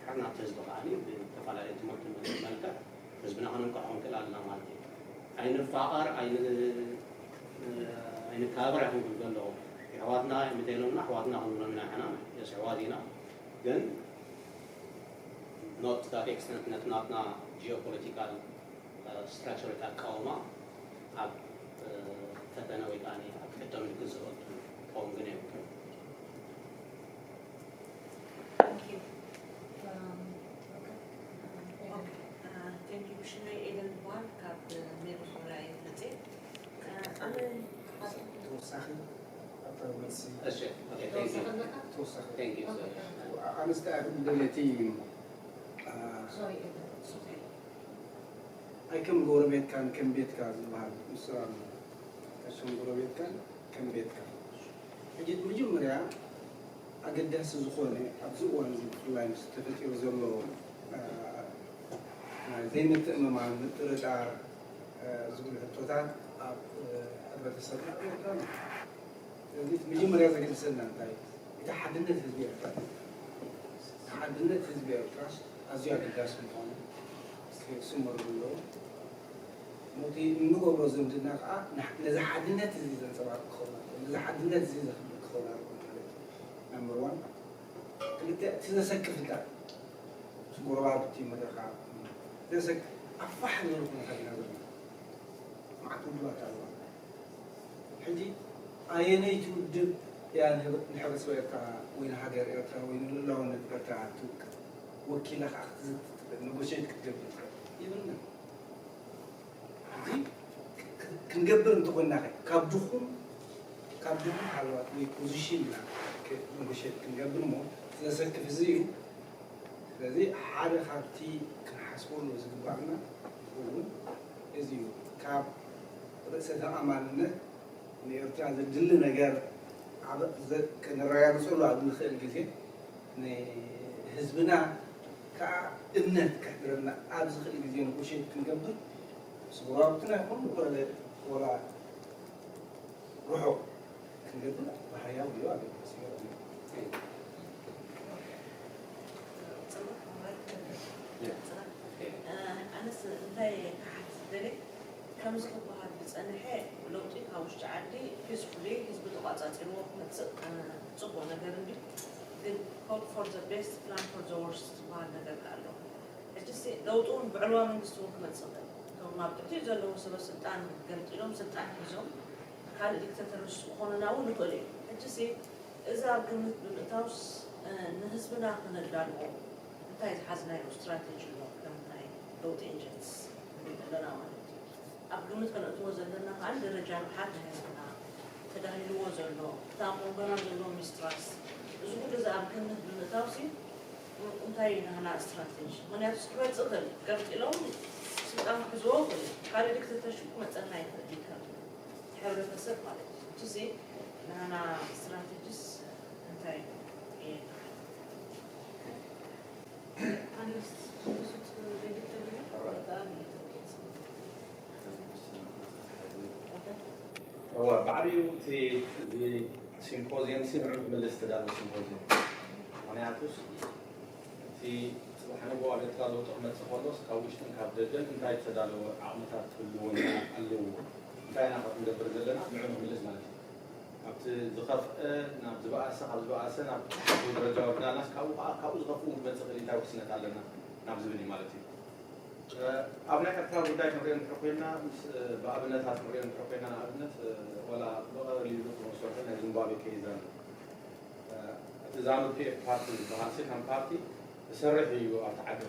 ሓር ናብቲ ህዝቢ ከዓ ብተፈላለየ ትምህርቲ መልክዕ ህዝብና ከነንቅሖ ክንክእል ኣለና ማለት እዩ። ኣይንፋቐር ኣይንከባበር ኣይኮንኩን ዘለኹ የሕዋትና ምተይሎምና ኣሕዋትና ክንብሎም ኢና ንሕና የስ ኣሕዋት ኢና ግን not to that extent ነቲ ናትና ጂኦፖለቲካል ስትራክቸር እቲ ኣቃውማ ኣብ ፈተነ ወይ ከዓ ኣብ ሕቶ ምልክት ዘወቱ ክኸውን ግን የብሉን። ሽመይ ኤደን በሃል ካብ ሜልቦርን ኮሎራዶ እየ መፅእ። ኣነ ተወሳኺ ኣብ መልሲ እሺ okay thank you ተወሳኺ thank you sir ኣነስ ደኣ ክብል ደልየ እቲ ኣይከም ጎረቤትካን ከም ቤትካ ዝበሃል ምስላ ከም ጎረቤትካን ከም ቤትካ ሕጂ መጀመርያ ኣገዳሲ ዝኾነ ኣብዚ እዋን እዚ ብፍላይ ምስ ተፈጢሩ ዘሎ ዘይምትእምማን ምጥርጣር ዝብል ሕቶታት ኣብ ሕብረተሰብና ኤርትራ ስለዚ መጀመርያ ዘገድሰና እንታይ እቲ ሓድነት ህዝቢ ኤርትራ ሓድነት ህዝቢ ኤርትራ ኣዝዩ ኣገዳሲ ምዃኑ ክስመረሉ ኣለዎ። ነቲ እንገብሮ ዝምድና ከዓ ንሕ- ነዚ ሓድነት እዚ ዘንጸባርቕ ክኸውን ኣለዎ። ነዚ ሓድነት እዚ ዘኽብር ክኸውን ኣለዎ ማለት እዩ። ናምበር ዋን። ክልተ፣ እቲ ዘሰክፍ እንታይ? ምስ ጎረባብቲ መደኻ ዘሰክ-፣ ኣፋሕ ዝበለ ኩነታት ኢና ዘለና። መዓት ውድባት ኣለዋ። ሕጂ ኣየነይቲ ውድብ እያ ንህብ-፣ ንሕብረተሰብ ኤርትራ ወይ ንሃገር ኤርትራ ወይ ንልኡላውነት ኤርትራ ትውክል? ወኪላ ከዓ ክትዝቲ ትኽእል፣ ነጎሽየት ክትገብር ትኽእል? የብልናን። ሕጂ ክ-፣ ክንገብር እንተኾይንና ኸ፣ ካብ ድኹም፣ ካብ ድኹም ሃለዋት ወይ ፖዚሽን ኢና ክ-፣ ነጎሽየት ክንገብር እሞ፣ ዘሰክፍ እዚ እዩ። ስለዚ ሓደ ካብቲ ክንሓስበሉ ዝግባእና እውን እዚ እዩ። ካብ ርእሰ ተኣማንነት ንኤርትራ ዘድሊ ነገር ኣብ ዘ-፣ ከነረጋግጸሉ ኣብ ንኽእል ግዜ፣ ንህዝብና ከዓ እምነት ከሕድረልና ኣብ ዝኽእል ግዜ ንጎሽየት ክንገብር፣ ምስ ጎረባብትና ይኹን ወላ፣ ወላ ርሑቕ ክንገብር ብሃያው እዩ ኣገዳሲ። ኣነስ እንታይ ክሓትት ደልየ፣ ከምዚ ክበሃል ዝጸንሐ ለውጢ ካብ ውሽጢ ዓዲ ፒስፉሊ ህዝቢ ተቋጻጺርዎ ክመጽእ፣ እ፣ ጽቡቕ ነገር እንድዩ። ግን hope for the best, plan for the worst ዝበሃል ነገር ከኣ ኣሎ። ሕጂሲ ለውጢ እውን ብዕልዋ መንግስቲ እውን ክመጽእ ይኽእል። እቶም ኣብ ትሕቲ ዘለዉ ሰበ ስልጣን ገምጢሎም ስልጣን ሒዞም ካልእ ዲክተተርስ ክኾኑና እውን ይኽእሉ እዮም። ሕጂሲ እዚ ኣብ ግምት ብምእታውስ፣ እ፣ ንህዝብና ክነዳልዎ እንታይ ዝሓዝናዮ ስትራቴጂ ኣሎ? ከም ናይ ለውጢ ኤጀንትስ ንሪኦ ኣለና ማለት እዩ። ኣብ ግምት ከነእትዎ ዘለና ከዓ ደረጃ ንቕሓት ናይ ህዝብና፣ ተዳሂልዎ ዘሎ፣ እቲ ኣብ መንጎና ዘሎ ሚስትራስ፣ እዚ ኩሉ እዚ ኣብ ግምት ብምእታውሲ እንታይ እዩ ናህና ስትራቴጂ? ምኽንያቱ ክመጽእ ይኽእል፣ ገምጢሎም ስልጣን ክሕዝዎ ይኽእሉ፣ ካልእ ዲክተተርሽፕ ክመጸና ይኽእል እዩ ከም ሕብረተሰብ ማለት እዩ። እቱዚ ናህና ስትራቴጂስ እንታይ እዩ? እወ፣ ባዕልዩ እቲ እዚ ሲምፖዚየም ሲ ንዕኡ ክምልስ ዝተዳለወ ሲምፖዚየም። ምኽንያቱስ እቲ ጽባሕ ንግሆ ኣብ ኤርትራ ለውጢ ክመጽእ ከሎስ ካብ ውሽጥን ካብ ደገን እንታይ ዝተዳለወ ዓቕምታት ክህልወና ኣለዎ? እንታይ ኢና ክንገብር ዘለና? ንዕኡ ንኽምልስ ማለት እዩ። ካብቲ ዝኸፍአ ናብ ዝበኣሰ፣ ካብ ዝበኣሰ ናብ ትሕቲ ደረጃ ወርድናልናስ ካብኡ ከዓ ካብኡ ዝኸፍኡ ክመጽእ ክእል እንታይ ውሕስነት ኣለና ናብ ዝብል እዩ ማለት እዩ። ኣብ ናይ ኤርትራ ጉዳይ ክንሪኦ እንድሕር ኮይና፣ ምስ ብኣብነታት ክንሪኦ እንድሕር ኮይና፣ ንኣብነት ዋላ ብቐሊሉ ክንወስዶ እንተኾይና ናይ ዚምባብዌ ኬዝ ኣሎ። እቲ ዛኑ ፒ ኤፍ ፓርቲ ዝበሃል ሲ ከም ፓርቲ ዝሰርሕ እዩ ኣብቲ ዓዲ።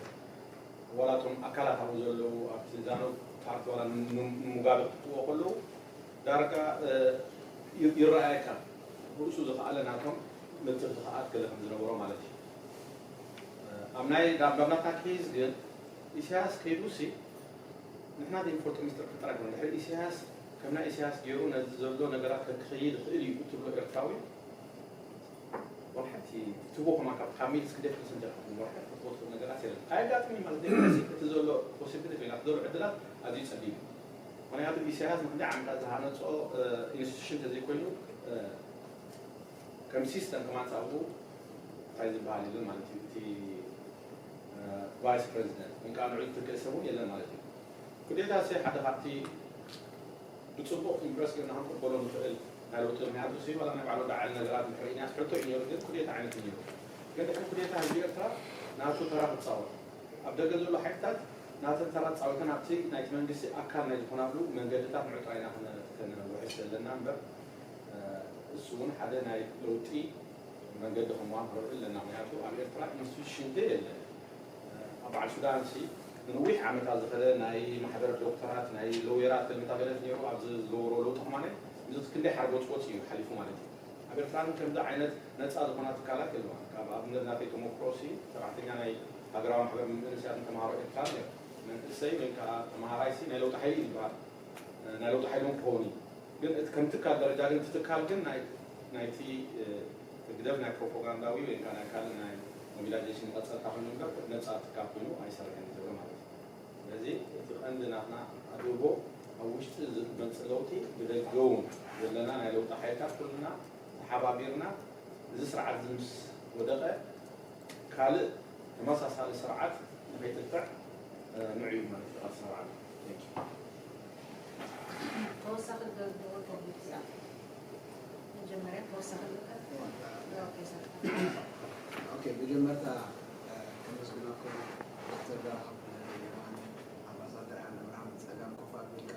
ዋላ እቶም ኣካላት ኣብኡ ዘለዉ ኣብቲ ዛኑ ፓርቲ ዋላ ንሙጋበ ክትጥዎ ከለዉ ዳርጋ ይረኣየካ ርእሱ ዝኸኣለ ናቶም ምትኽኻኣት ገለ ከም ዝነበሮ ማለት እዩ። ኣብ ናይ ዳምዳምናታ ኬዝ ግን ኢሳያስ ከይዱ ሲ ንሕና ዘይንፈልጦ ሚስጥር ክጥራሕ ነው። ድሕሪ ኢሳያስ ከም ናይ ኢሳያስ ገይሩ ነዚ ዘሎ ነገራት ከክኸይድ ይኽእል እዩ እትብሎ ኤርትራዊ ወላ ሓንቲ ትቦ ከማን ካብ ካብ ሚል እስክንደይ ፐርሰንት ኢኻ ክትመርሖ ክትቦ ትኽእል ነገራት የለን። ኣየጋጥም እዩ ማለት ዴሞክራሲ እቲ ዘሎ ፖሲቢሊቲ ወይ ናብቲ ዘሎ ዕድላት ኣዝዩ ጸቢብ እዩ። ምኽንያቱ ኢሳያስ ንክንደይ ዓመታት ዝሃነጾ ኢንስቲቱሽን ተዘይኮይኑ ከም ሲስተም ከማን ኣብኡ እንታይ ዝበሃል የለን ማለት እዩ። እቲ ቫይስ ፕሬዚደንት ወይ ከዓ ንዕኡ ዝትክእ ሰብ እውን የለን ማለት እዩ። ኩዴታ ሲ ሓደ ካብቲ ብፅቡቕ ኢምፕረስ ጌርና ክንቅበሎ ንኽእል ናይ ለውጢ ምክንያቱ ሲ ዋላ ናይ ባዕሉ ዳዕል ነገራት ምሕርኢናት ሕቶ እዩ ነይሩ ግን ኩዴታ ዓይነት እዩ ነይሩ። ግን ድሕሪ ኩዴታ ህዝቢ ኤርትራ ናቱ ተራ ክፃወት ኣብ ደገ ዘሎ ሓይልታት ናተን ተራ ፃወተን ኣብቲ ናይቲ መንግስቲ ኣካል ናይ ዝኾናሉ መንገድታት ንዑ ጥራይና ከነውሕስ ዘለና እምበር እሱ እውን ሓደ ናይ ለውጢ መንገዲ ከምዋን ክረብዕ ኣለና። ምክንያቱ ኣብ ኤርትራ ኢንስቲቱሽን ደ የለን። ኣብ በዓል ሱዳን ሲ ንነዊሕ ዓመታት ዝኸደ ናይ ማሕበር ዶክተራት ናይ ሎየራት ክልምታ ገለት ነይሩ ኣብዚ ዝገበሮ ለውጢ ከማነ እዚ ክንደይ ሓርጎፅጎፅ እዩ ሓሊፉ ማለት እዩ። ኣብ ኤርትራ ግን ከምዚ ዓይነት ነፃ ዝኾና ትካላት የለዋን። ካብ ኣብነት ናተይ ተመክሮ ሲ ሰራሕተኛ ናይ ሃገራዊ ማሕበር መንእሰያትን ተምሃሮ ኤርትራ ነይሩ። መንእሰይ ወይ ከዓ ተምሃራይ ሲ ናይ ለውጢ ሓይሊ እዩ ዝበሃል። ናይ ለውጢ ሓይሊ እውን ክኸውን እዩ። ግን እቲ ከም ትካል ደረጃ ግን እቲ ትካል ግን ናይ ናይቲ ህግደፍ ናይ ፕሮፓጋንዳዊ ወይ ከዓ ናይ ካልእ ናይ ሞቢላይዜሽን መቐፀልታ ኮይኑ እምበር ነፃ ትካል ኮይኑ ኣይሰርሕን እዩ ዘሎ ማለት እዩ። ስለዚ እቲ ቀንዲ ናትና ኣድህቦ ኣብ ውሽጢ ዝመፅእ ለውጢ ብደገ እውን ዘለና ናይ ለውጢ ሓይልታት ኩልና ተሓባቢርና እዚ ስርዓት እዚ ምስ ወደቐ ካልእ ተመሳሳሊ ስርዓት ንኸይጥጥዕ ንዑ እዩ ማለት እዩ። ኣብ ስርዓት ተወሳኺ ዝገብርዎ ፖሊሲ መጀመርያ ተወሳኺ ኦኬ መጀመርታ ከመስግናኩም ዶክተር ዳርሃብ የማነ ኣምባሳደር ሓን ኣብርሃም ፀጋም ኮፍ ኣቢልካ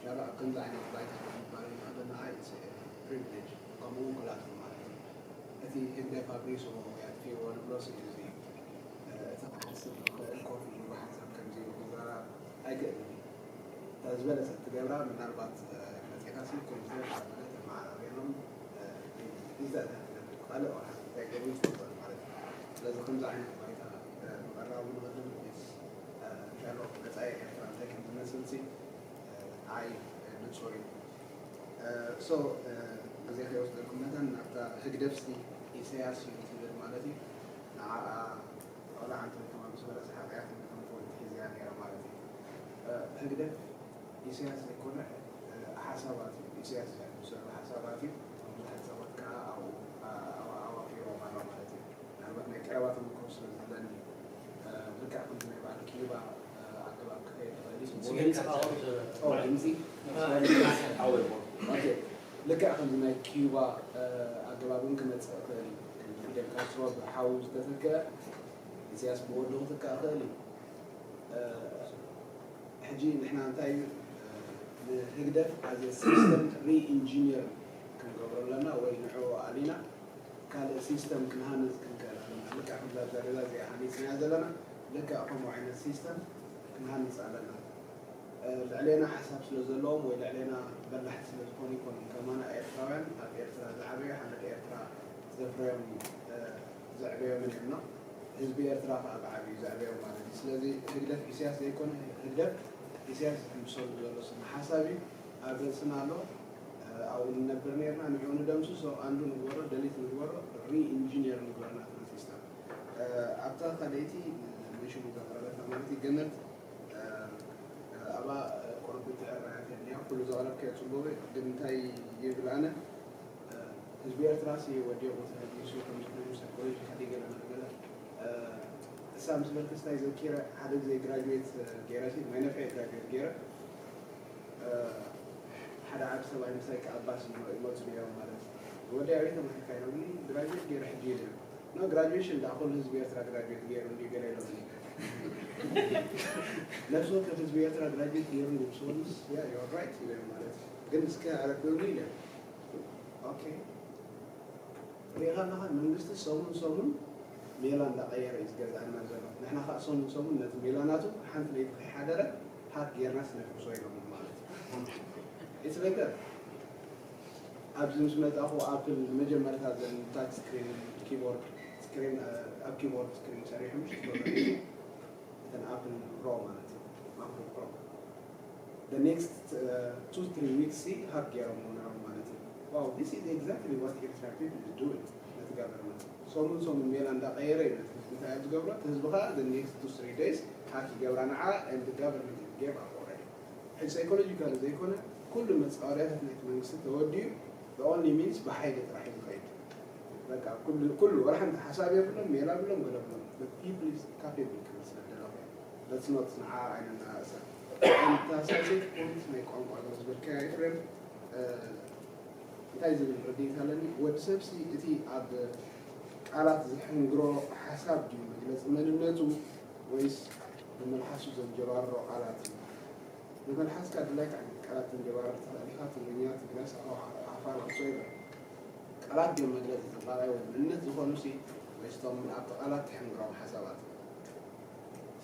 ሻላ ኣብ ከምዚ ዓይነት ባይታ ንምባል ከለና ፕሪቪሌጅ ከምኡ እውን ክላትኩም ማለት እዩ። እቲ ህግደፍ ኣብሪስዎ ወይ ኣጥፊእዎ ንብሎ ስኢሉ እዚ እቲ ክሓስብ ዝኽእል ኮፍ ኢሉ ብሓንሳብ ከምዚ ኢሉ ክዛረብ ኣይክእልን እዩ። እታ ዝበለጸት ትገብራ ምናልባት መጺኻ ሲ ኮንፈረንስ ኣበለ ተመዓራርያሎም ቪዛ እታ ትገብር ካልእ ዋሓ እንታይ ገብሩ ትፈልጦ ማለት እዩ። ስለዚ ከምዚ ዓይነት ባይታ ምቕራቡ ንቕድም ኢንሻሎ መጻኢ ኤርትራ እንታይ ከም ዝመስል ሲ ንዓይ ንጹር እዩ። ሶ ግዜ ከይወስደልኩም መታን ናብታ ህግደፍሲ ኢሰያስ እዩ ትብል ማለት እዩ ንዓኣ ቆልዓ እንተልከማ ምስ በለስ ሓጢኣት ከም ፖይንት ሒዝያ ነይራ ማለት እዩ። ህግደፍ ኢሰያስ ዘይኮነ ሓሳባት እዩ። ኢሰያስ ዝሕጉስ ዘሎ ሓሳባት እዩ። ብዙሓት ሰባት ከዓ ኣብኡ ኣዋፊሮም ኣሎ ማለት እዩ። ምናልባት ናይ ቀረባ ተመክሮ ስለ ዘለኒ ልክዕ ከምዚ ናይ በዓል ኪዩባ ኣገባብ ክኸይድ ይኽእል እዩ። ድምፂ ልክዕ ከምዚ ናይ ኪዩባ ኣገባብ እውን ክመፅእ ይኽእል እዩ። ፊደል ካስትሮ ብሓው ዝተተክአ ኢሳያስ ብወዱ ክትካእ ይኽእል እዩ። ሕጂ ንሕና እንታይ እዩ ንህግደፍ ኣዘ ሲስተም ሪኢንጂኒር ክንገብሮ ኣለና ወይ ንዕኡ ኣሊና ካልእ ሲስተም ክንሃንፅ ክንክእል ኣለና። ልክዕ ከምዛ ደረጃ እዚኣ ሃኒፅናያ ዘለና ልክዕ ከምኡ ዓይነት ሲስተም ክንሃንፅ ኣለና። ልዕሌና ሓሳብ ስለ ዘለዎም ወይ ልዕሌና በላሕቲ ስለ ዝኾኑ ይኮኑን። ከማና ኤርትራውያን ኣብ ኤርትራ ዝዓበዩ ሓመድ ኤርትራ ዘፍረዮም ዘዕበዮምን እዮም። ህዝቢ ኤርትራ ከዓ ብዓብዩ ዘዕበዮም ማለት እዩ። ስለዚ ህግደፍ ኢሳያስ ዘይኮነ ህግደፍ ኢሳያስ ዝሕምብሰሉ ዘሎ ስነ ሓሳብ እዩ። ኣብ ርእስና ኣሎ። ኣብኡ ንነብር ነርና ንዕኡ ንደምስሶ ኣንዱ ንግበሮ ደሊት ንግበሮ ሪኢንጂነር ንግበር ናትና ሲስተም ኣብታ ካልኣይቲ መንሽን ዘቕረበታ ማለት እዩ ገነት ኣብኣ ቁርብ ትዕራያት እያ ኩሉ ዘቕረብካዮ ፅቡቕ ግን እንታይ ይብል ኣነ ህዝቢ ኤርትራ ሲ ወዲቑ ተበጊሱ ከምዚ ኮይኑ ሳይኮሎጂ ሓደገለ ገለ እሳ ምስ በልክስታይ ዘኪረ ሓደ ግዜ ግራጁዌት ገይረ ሲ ናይ ነፍዐ ግራጁዌት ገይረ ሓደ ዓቢ ሰብኣይ ምሳይ ክኣባስ ይመፁ ነይሮም ማለት እዩ። ወዲ ኣበይ ተማሂርካ ኢሎምኒ ግራጁዌት ገይረ ሕጂ ኢለ ኖ ግራጁዌሽን ደኣ ኩሉ ህዝቢ ኤርትራ ግራጁዌት ገይሩ እንዲ ገለ ኢሎምኒ ነፍሲ ወከፍ ህዝቢ ኤርትራ ግራጁዌት ገይሩ እንዲ ምስ ወዱስ ያ ዩ ራይት ኢለ ማለት እዩ። ግን እስከ ኣረድኡኒ ኢለ ኦኬ ሪኢኻ ኣለኻ መንግስቲ ሰሙን ሰሙን ሜላ እንዳቐየረ እዩ ዝገዝኣና ዘሎ። ንሕና ከዓ ሰሙን ሰሙን ነቲ ሜላ ናቱ ሓንቲ ለይቲ ከይሓደረ ሃክ ጌርና ስነፍርሶ ኢሎም ማለት እዩ። It's like that። ኣብዚ ምስ መጻኹ ኣፕል መጀመርታ ዘን ታች ስክሪን ኪቦርድ ስክሪን ኣብ ኪቦርድ ስክሪን ሰሪሑ ምሽ እተን ኣፕል ፕሮ ማለት እዩ ማክቡክ ፕሮ the next uh, two three weeks ሲ ሃክ ገይሮም ነሮም ማለት እዩ wow this is exactly what Eritrean people is doing ነቲ government ሰሙን ሰሙን ሜላ እንዳቀየረ እዩ ነቲ ህዝቢ እንታይ ዝገብሮ እቲ ህዝቢ ከዓ the next two three days ሃክ ይገብራ ንዓ and the government gave up already ሕጂ ሳይኮሎጂካሊ ዘይኮነ ኩሉ መፃወርያታት ናይቲ መንግስቲ ተወዲኡ the only means ብሓይሊ ጥራሕ እዩ ዝኸይድ በቃ ኩሉ ኩሉ ወላ ሓንቲ ሓሳብ የብሎም ሜላ ብሎም ገለ ብሎም but people is capable ክብል ስለ ደለኹ that's not ንዓ ኣይነናእሳ ተሳሰት ፖይንት ናይ ቋንቋ ዶ ዝበልካዮ ኤፍሬም እንታይ ዝብል ርድኢት ኣለኒ ወዲ ሰብሲ እቲ ኣብ ቃላት ዝሕንግሮ ሓሳብ ድዩ መግለፂ መንነቱ ወይስ ብመልሓሱ ዘንጀባርሮ ቃላት እዩ ብመልሓስካ ድላይካ ዓይነት ቃላት ተንጀባርር ትኽእል ኢኻ ትግርኛ ትግረ ሳሆ ዓፋር whatsoever ቃላት ድዮም መግለፂ ፅባቐ ወይ መንነት ዝኾኑሲ ወይስ እቶም ኣብቲ ቃላት ትሕንግሮም ሓሳባት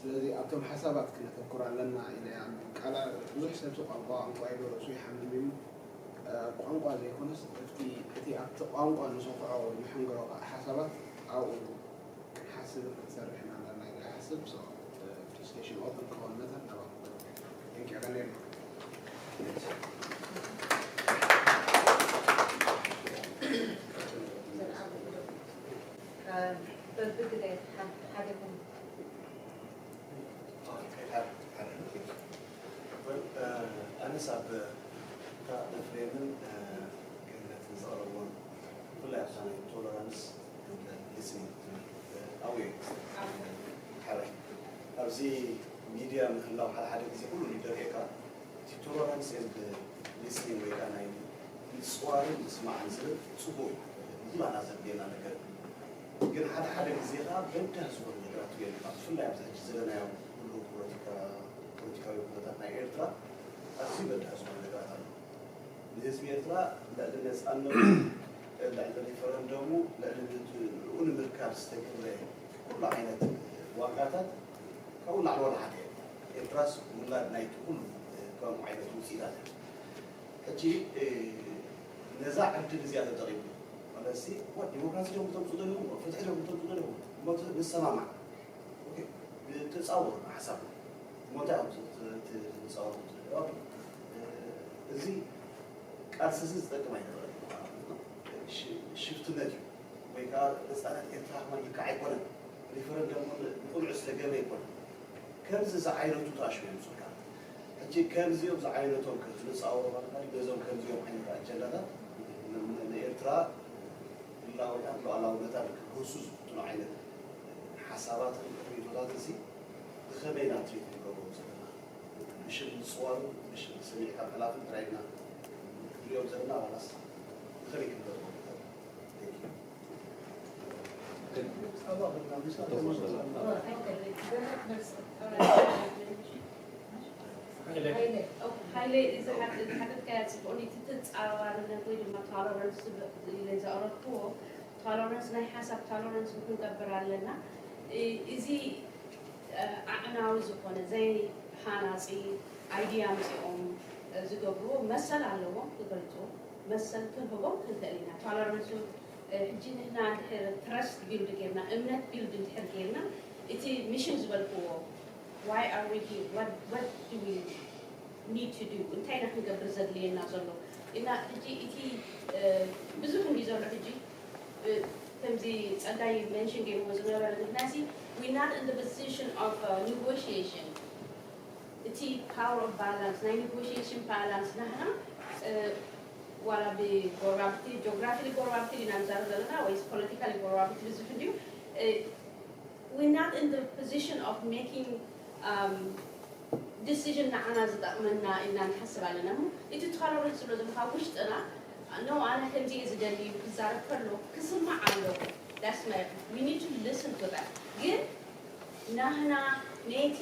ስለዚ ኣብቶም ሓሳባት ክነተኩር ኣለና ኢለ ይኣምን ቃላ ብዙሕ ሰብሲ ቋንቋ ቋንቋ ኢሉ ርእሱ ይሓምም እዩ ቋንቋ ዘይኮነስ እቲ ኣብቲ ቋንቋ ንሰኹዖ ወይ ንሕንግሮ ሓሳባት ኣብኡ ክንሓስብ ክንሰርሕ ኢና እንዳና ኢለ ይሓስብ so discussion open ክኸውን መታን ናባኹም Thank you ኣቐኒልና በብግደ ሓደኩም ኣነስ ኣብ እታ ኤፍሬምን ገነትን ዘቕረብዎን ብፍላይ ኣብታ ናይ ቶለራንስ ሊስኒንግ ኣብየ ሓራይ ኣብዚ ሚድያ ምህላው ሓደ ሓደ ግዜ ኩሉ ይደርየካ። እቲ ቶለራንስ ኤንድ ሊስኒንግ ወይ ከዓ ናይ ምፅዋርን ምስማዕን ዝብል ፅቡቅ እዩ። ንባና ዘድልየና ነገር ግን ሓደ ሓደ ግዜ ከዓ በዳህ ዝኾኑ ነገራት የልካ። ብፍላይ ኣብዚ ሕጂ ዘለናዮ ኩሉ ፖለቲካ ፖለቲካዊ ኩነታት ናይ ኤርትራ ኣዝዩ በዳህ ዝኾኑ ነገራት ኣሎ። ንህዝቢ ኤርትራ ልዕሊ ነፃነቱ፣ ልዕሊ ሪፈረንደሙ፣ ልዕሊ ንኡ ንምርካብ ዝተገብረ ኩሉ ዓይነት ዋጋታት ካብኡ ላዕሊ ወላ ሓደ የለን። ኤርትራስ ውላድ ናይቲ ኩሉ ከምኡ ዓይነት ውፅኢታት እያ። ሕጂ ነዛ ዕድል እዚኣ ተጠቒሙ ማለት ሲ ዲሞክራሲ ዶ ክተምፁ ዶ ፍትሒ ዶ ክተምፁ ዶ ንሰማማዕ። ተፃወሩ ሓሳብ ሞታ ተፃወሩ። እዚ ቃልሲ እዚ ዝጠቅም ኣይነበረን። ሽፍትነት እዩ ወይ ከዓ ነፃነት ኤርትራ ከማን ልክዕ ኣይኮነን። ሪፈረንደም እውን ብቕኑዕ ዝተገብረ ኣይኮነን። ከምዚ ዝዓይነቱ ተኣሽሙ የምፅኡልካ። ሕጂ ከምዚኦም ዝዓይነቶም ክንፃወሩ ማለት ነዞም ከምዚኦም ዓይነት ኣጀንዳታት ንኤርትራ ህላወታን ሉዓላውነታን ክህሱ ዝፍትኑ ዓይነት ሓሳባትን ርእይቶታትን እዚ ብኸመይ ኢና ትሪት ንገብሮም ዘለና? ብሽም ምፅዋሩ ብሽም ስሚዕካ ምሕላፍን ጥራይ ኢና ንሪኦም ዘለና ዋላስ ብኸመይ ክንገብሮም ንኽእል? ሃይለ እዚ ሓተትካያ ፅቡቅ እቲ ተፃራርነት ወይ ድማ ቶለረንስ ኢለ ዘቅረብክዎ ቶለረንስ ናይ ሓሳብ ቶለረንስ ክንገብር ኣለና። እዚ ኣዕናዊ ዝኾነ ዘይሃናፂ ኣይድያ ኣምፂኦም ዝገብርዎ መሰል ኣለዎም ክገልፁ መሰል ክንህቦም ክንክእል ኢና። ቶለረንሱ ሕጂ ንሕና እንድሕር ትረስት ቢልድ ጌርና እምነት ቢልድ እንድሕር ጌርና እቲ ሚሽን ዝበልክዎ why are we here what what do we need to do እንታይ ኢና ክንገብር ዘድልየና ዘሎ እና ሕጂ እቲ ብዙሕ እንዲ ዘሎ ሕጂ ከምዚ ፀጋይ መንሽን ገይርዎ ዝነበረ ንሕናሲ we not in the position of negotiation እቲ power of balance ናይ negotiation balance ናህና ዋላ ብጎረባብቲ geographically ጎረባብቲ ኢና ንዛረብ ዘለና ወይስ politically ጎረባብቲ ብዙሕ እንድዩ we not in the position of making um, decision ንዓና ዝጠቕመና ኢልና ንሓስብ ኣለና እሞ እቲ tolerance ዝብሎ ዘሎ ካብ ውሽጥና no ኣነ ከምዚ እየ ዝደሊ ክዛረብ ከሎ ክስማዕ ኣለዎ that's my we need to listen to that ግን ናህና ነቲ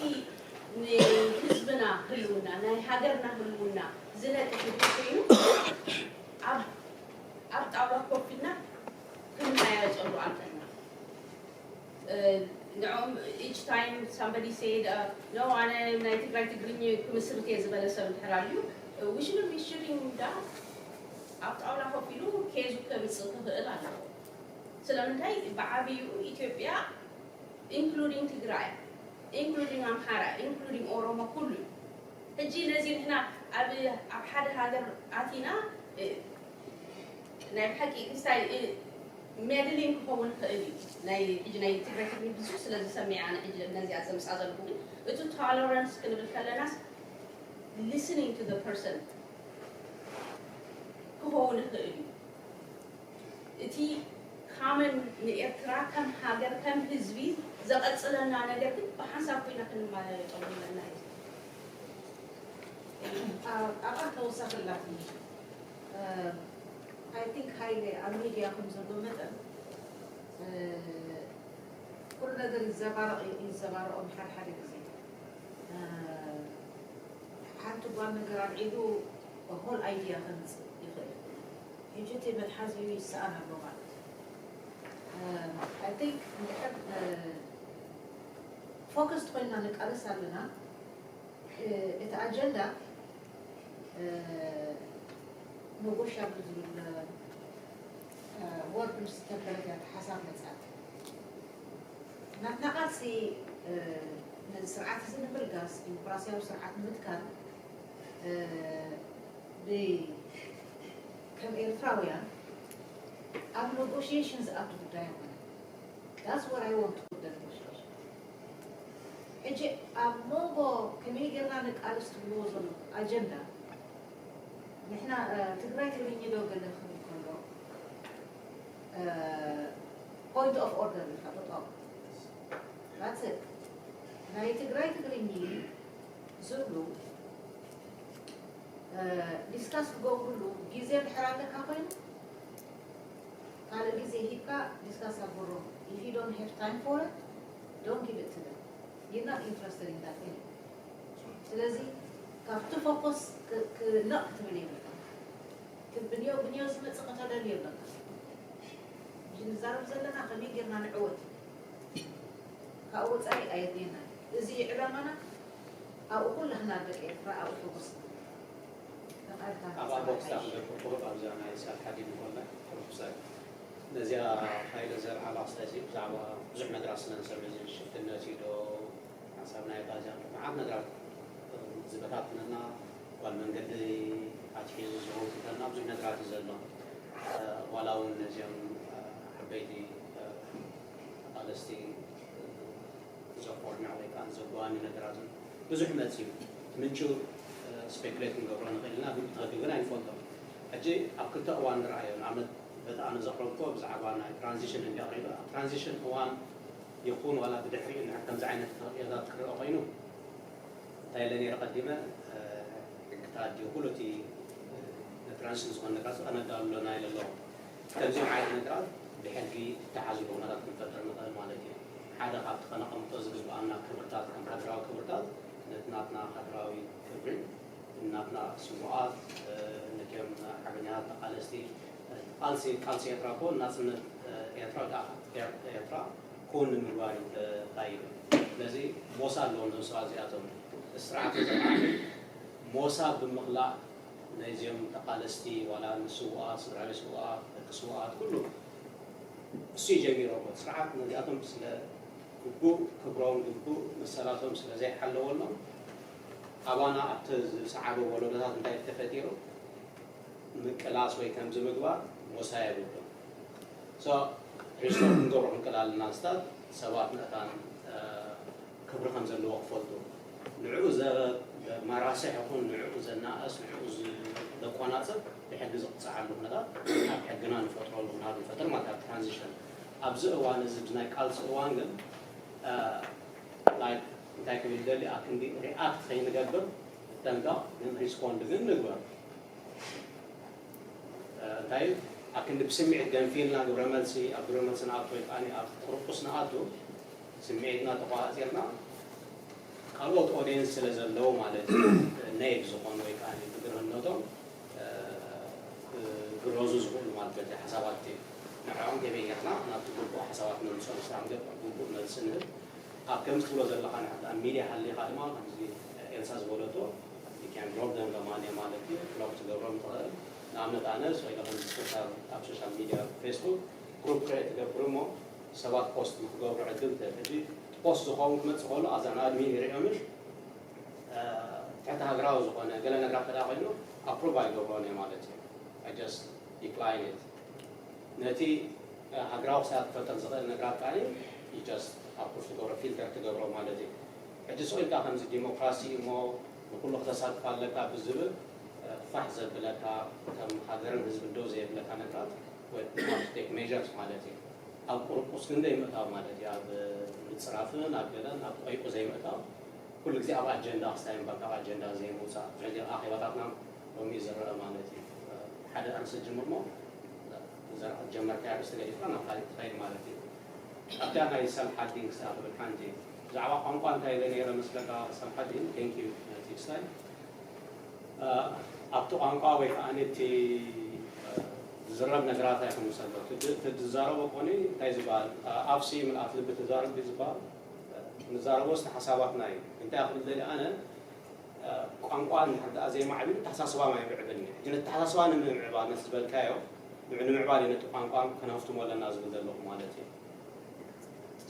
ንህዝብና ህልውና ናይ ሃገርና ህልውና ዝነቅፍ እንተኮይኑ ኣብ ጣውላ ኮፍ ኢልና ክንመያየጠሉ ኣለና። ንዕኦም each time somebody said no ኣነ ናይ ትግራይ ትግርኝ ክምስርት እየ ዝበለ ሰብ እንድሕር ኣልዩ we shouldn't be shooting down ኣብ ጣውላ ኮፍ ኢሉ ኬዙ ከምፅእ ክኽእል ኣለዎ። ስለምንታይ ብዓብይኡ ኢትዮጵያ including ትግራይ including ኣምሓራ including ኦሮሞ ኩሉ እዩ። ሕጂ ነዚ ንሕና ኣብ ኣብ ሓደ ሃገር ኣቲና ናይ ብሓቂ ክስታይ meddling ክኸውን ይኽእል እዩ ናይ ሕጂ ናይ ትግራይ ትግርኛ ብዙሕ ስለ ዝሰሚዐ ኣነ ሕጂ ነዚኣ ዘምፅኣ ዘለኹ ግን እቲ tolerance ክንብል ከለናስ listening to the person ክኸውን ይኽእል እዩ። እቲ common ንኤርትራ ከም ሃገር ከም ህዝቢ ዘቐፅለና ነገር ግን ብሓንሳብ ኮይና ክንመያየጠሉ ኣለና እዩ። ኣብኣ ተወሳኺ ኣላትኒ I think ሃይለ ኣብ ሚድያ ከም ዘሎ መጠን ኩሉ ነገር ይዘባረቕ ይዘባረቖም ሓደ ሓደ ግዜ ሓንቲ ጓል ነገር ኣልዒሉ whole idea ከምፅእ ይኽእል። ሕጂ እቲ መትሓዚኡ ይሰኣን ኣሎ ማለት እዩ። I think እንድሕር focused ኮይና ንቃለስ ኣለና እቲ ኣጀንዳ negotiable ዝብል word ምስ ተበለት እያ ሓሳብ መፅኣት ናትና ቃልሲ ነዚ ስርዓት እዚ ንምልጋስ ዲሞክራሲያዊ ስርዓት ንምትካል ከም ኤርትራውያን ኣብ negotiation ዝኣቱ ጉዳይ ኣይኮነ that's what I want to the negotiation ሕጂ ኣብ መንጎ ከመይ ጌርና ንቃለስ ትብልዎ ዘለኹም ኣጀንዳ ንሕና ትግራይ ትግርኛ ዶ ገለ ክብል ከሎ point of order ኢልካ ጠጠው That's it. ናይ ትግራይ ትግርኛ ዝብሉ ዲስካስ ክገብሩሉ ግዜ ድሕር ኣለካ ኮይኑ ካልእ ግዜ ሂብካ ዲስካስ ኣግብሮም። If you don't have time for it, don't give it to them. You're not interested in that anyway. ስለዚ ካብቲ ፎኮስ ክነቕ ክትብል የብልካ። ብንዮ ብንዮ ዝመፅእ ከተደልዮ ኣለካ። እዚ ንዛረብ ዘለና ከመይ ጌርና ንዕወት፣ ካብኡ ወፃኢ ኣየድልየና። እዚ ዕላማና ኣብኡ ኩላህና ደቂ ኤርትራ ኣብኡ ፎኮስ ኣብኣ ቦክስ ክገብር ቁሩብ ኣብዛ ናይ ሳልሓዲን ኮላ ሕርኩሳይ ነዚኣ ሃይለ ዘርኣ ላስታይሲ ብዛዕባ ብዙሕ ነገራት ስለ ንሰምዕ እዚ ሽፍትነት እዩ ዶ ሓሳብ ናይ ባጃ መዓት ነገራት ዝበታትነና ጓል መንገዲ ኣትሒዙ ዝመውትተና ብዙሕ ነገራት እዩ ዘሎ። ዋላ እውን ነዚኦም ዓበይቲ ተቓለስቲ ዘኮርና ወይ ከዓ ዘጓኒ ነገራትን ብዙሕ መፅዩ ምንጩ ስፔኩሌት ክንገብሮ ንኽእል ኢና፣ ግን ብትኽክል ግን ኣይንፈልጦ። ሕጂ ኣብ ክልተ እዋን ንረኣዮ። ንኣብነት በቲ ኣነ ዘቕረብኮ ብዛዕባ ናይ ትራንዚሽን እንዲ ኣቕሪበ ኣብ ትራንዚሽን እዋን ይኹን ዋላ ብድሕሪኡ እንድሕር ከምዚ ዓይነት ተኽእዮታት ክረአ ኮይኑ እንታይ ኢለ ነይረ ቀዲመ ሕግታት ድዩ ኩሉ እቲ ንትራንዚሽን ዝኾነ ነገራት ኣነዳሉ ኣለና ኢለ ኣለኹ። ከምዚኦም ዓይነት ነገራት ብሕጊ ተሓዝሉ ኩነታት ክንፈጥር ንኽእል ማለት እዩ። ሓደ ካብቲ ከነቐምጦ ዝግብኣና ክብርታት ከም ሃገራዊ ክብርታት ነቲ ናትና ሃገራዊ ክብሪ ናትና ስዉኣት ነቲኦም ሓርበኛታት ተቓለስቲ ቃልሲ ቃልሲ ኤርትራ እኮ ናፅነት ኤርትራ ኤርትራ ክውን ንምግባር እዩ ተኻይዱ። ስለዚ ሞሳ ኣለዎም እዞም ሰባት እዚኣቶም ስርዓት ሞሳ ብምኽላእ ነዚኦም ተቓለስቲ ዋላ ንስዉኣት ስድራ ቤት ስዉኣት ደቂ ስዉኣት ኩሉ እሱ ጀሚሮሞ ስርዓት ነዚኣቶም ስለ ግቡእ ክብሮም ግቡእ መሰላቶም ስለ ዘይሓለወሎም ኣባና ኣብቲ ዝሰዓበ ወለዶታት እንታይ ተፈጢሩ ምቅላስ ወይ ከምዚ ምግባር ሞሳ የብሉን። ሪስቶር ክንገብሮ ክንክእል ኣለና ስታት ሰባት ምእታን ክብሪ ከም ዘለዎ ክፈልጡ ንዕኡ ዘማራስሕ ይኹን ንዕኡ ዘናእስ ንዕኡ ዘቆናፅብ ብሕጊ ዝቕፃዓሉ ኩነታት ኣብ ሕግና ንፈጥረሉ ኩነታት ንፈጥር ማለት ኣብ ትራንዚሽን ኣብዚ እዋን እዚ ናይ ቃልሲ እዋን ግን እንታይ ክብል ደሊ ኣብ ክንዲ ሪኣክት ከይንገብር ጠንቀቕ ግን ሪስፖንድ ግን ንግበር እንታይ ኣብ ክንዲ ብስምዒት ገንፊልና ግብረ መልሲ ኣብ ግብረ መልሲ ንኣቱ ወይ ከዓ ኣብ ቁርቁስ ንኣቱ ስምዒትና ተቋፂርና ካልኦት ኦዲየንስ ስለ ዘለዉ ማለት ነይብ ዝኾኑ ወይ ከዓ ብግርህነቶም ክግረዙ ዝኽእሉ ማለት በቲ ሓሳባት ንዕኦም ከመይ ጌርና ናብቲ ግቡእ ሓሳባት ነምፅኦም ስራም ግቡእ መልሲ ንህብ ኣብ ከምዚ ትብሎ ዘለኻ ንሕና ኣብ ሚድያ ሃሊኻ ድማ ከምዚ ኤልሳ ዝበለቶ you can rob them the money ማለት እዩ ብሎክ ትገብሮም ትኽእል ንኣብነት ኣነ ስኢለ ከም ሶሻል ኣብ ሶሻል ሚድያ ፌስቡክ ግሩፕ ክሬት ትገብር እሞ ሰባት ፖስት ንክገብሩ ዕድል ትህብ ሕጂ ፖስት ዝኸውን ክመፅእ ከሎ ኣዛ ንኣድሚን ይሪኦምሽ ትሕቲ ሃገራዊ ዝኾነ ገለ ነገራት ተዳ ኮይኑ ኣፕሩቭ ኣይገብሮን እየ ማለት እዩ just decline it ነቲ ሃገራዊ ክሳብ ክፈጥር ዝኽእል ነገራት ከዓ just ኣፕሩቭ ትገብሮ ፊልተር ትገብሮ ማለት እዩ ሕጂ ስቕ ኢልካ ከምዚ ዲሞክራሲ እሞ ንኩሉ ክተሳትፍ ኣለካ ብዝብል ፋሕ ዘብለካ ከም ሃገርን ህዝብን ደው ዘየብለካ ነገራት ቴክ ሜርስ ማለት እዩ ኣብ ቁርቁስ ግን ዘይምእታው ማለት እዩ ኣብ ምፅራፍን ኣብ ገለን ኣብ ቆይቁ ዘይምእታው ኩሉ ግዜ ኣብ ኣጀንዳ ክስታይ እምበር ካብ ኣጀንዳ ዘይምውፃእ እዚ ኣኼባታትና ሎሚ ዝረአ ማለት እዩ ሓደ ኣርእስቲ ጅምር ሞ ዘርኣ ጀመርካ ኣርእስቲ ገዲፍካ ናብ ካሊእ ትኸይድ ማለት እዩ ኣብታ ናይ ሰልፍ ሓዲን ክስታ ክብል ሓንቲ ብዛዕባ ቋንቋ እንታይ ኢለ ነይረ መስለካ ሰልፍ ሓዲን ቴንክ ዩ ነቲ ክስታይ ኣብቲ ቋንቋ ወይ ከዓ ነቲ ዝዝረብ ነገራት ኣይኮኑ ሰሎ ትዛረቦ ኮኒ እንታይ ዝበሃል ኣብሲ ምልኣት ልቢ ትዛረብ ዝበሃል ንዛረቦ ስቲ ሓሳባትና እዩ እንታይ ክብል ደሊ ኣነ ቋንቋ እንድሕር ደኣ ዘይማዕቢሉ ተሓሳስባ ማይምዕብል እዩ ሕጂ ነቲ ተሓሳስባ ንምምዕባል ነቲ ዝበልካዮ ንዑ ንምዕባል እዩ ነቲ ቋንቋ ከነህፍትሞ ኣለና ዝብል ዘለኹ ማለት እዩ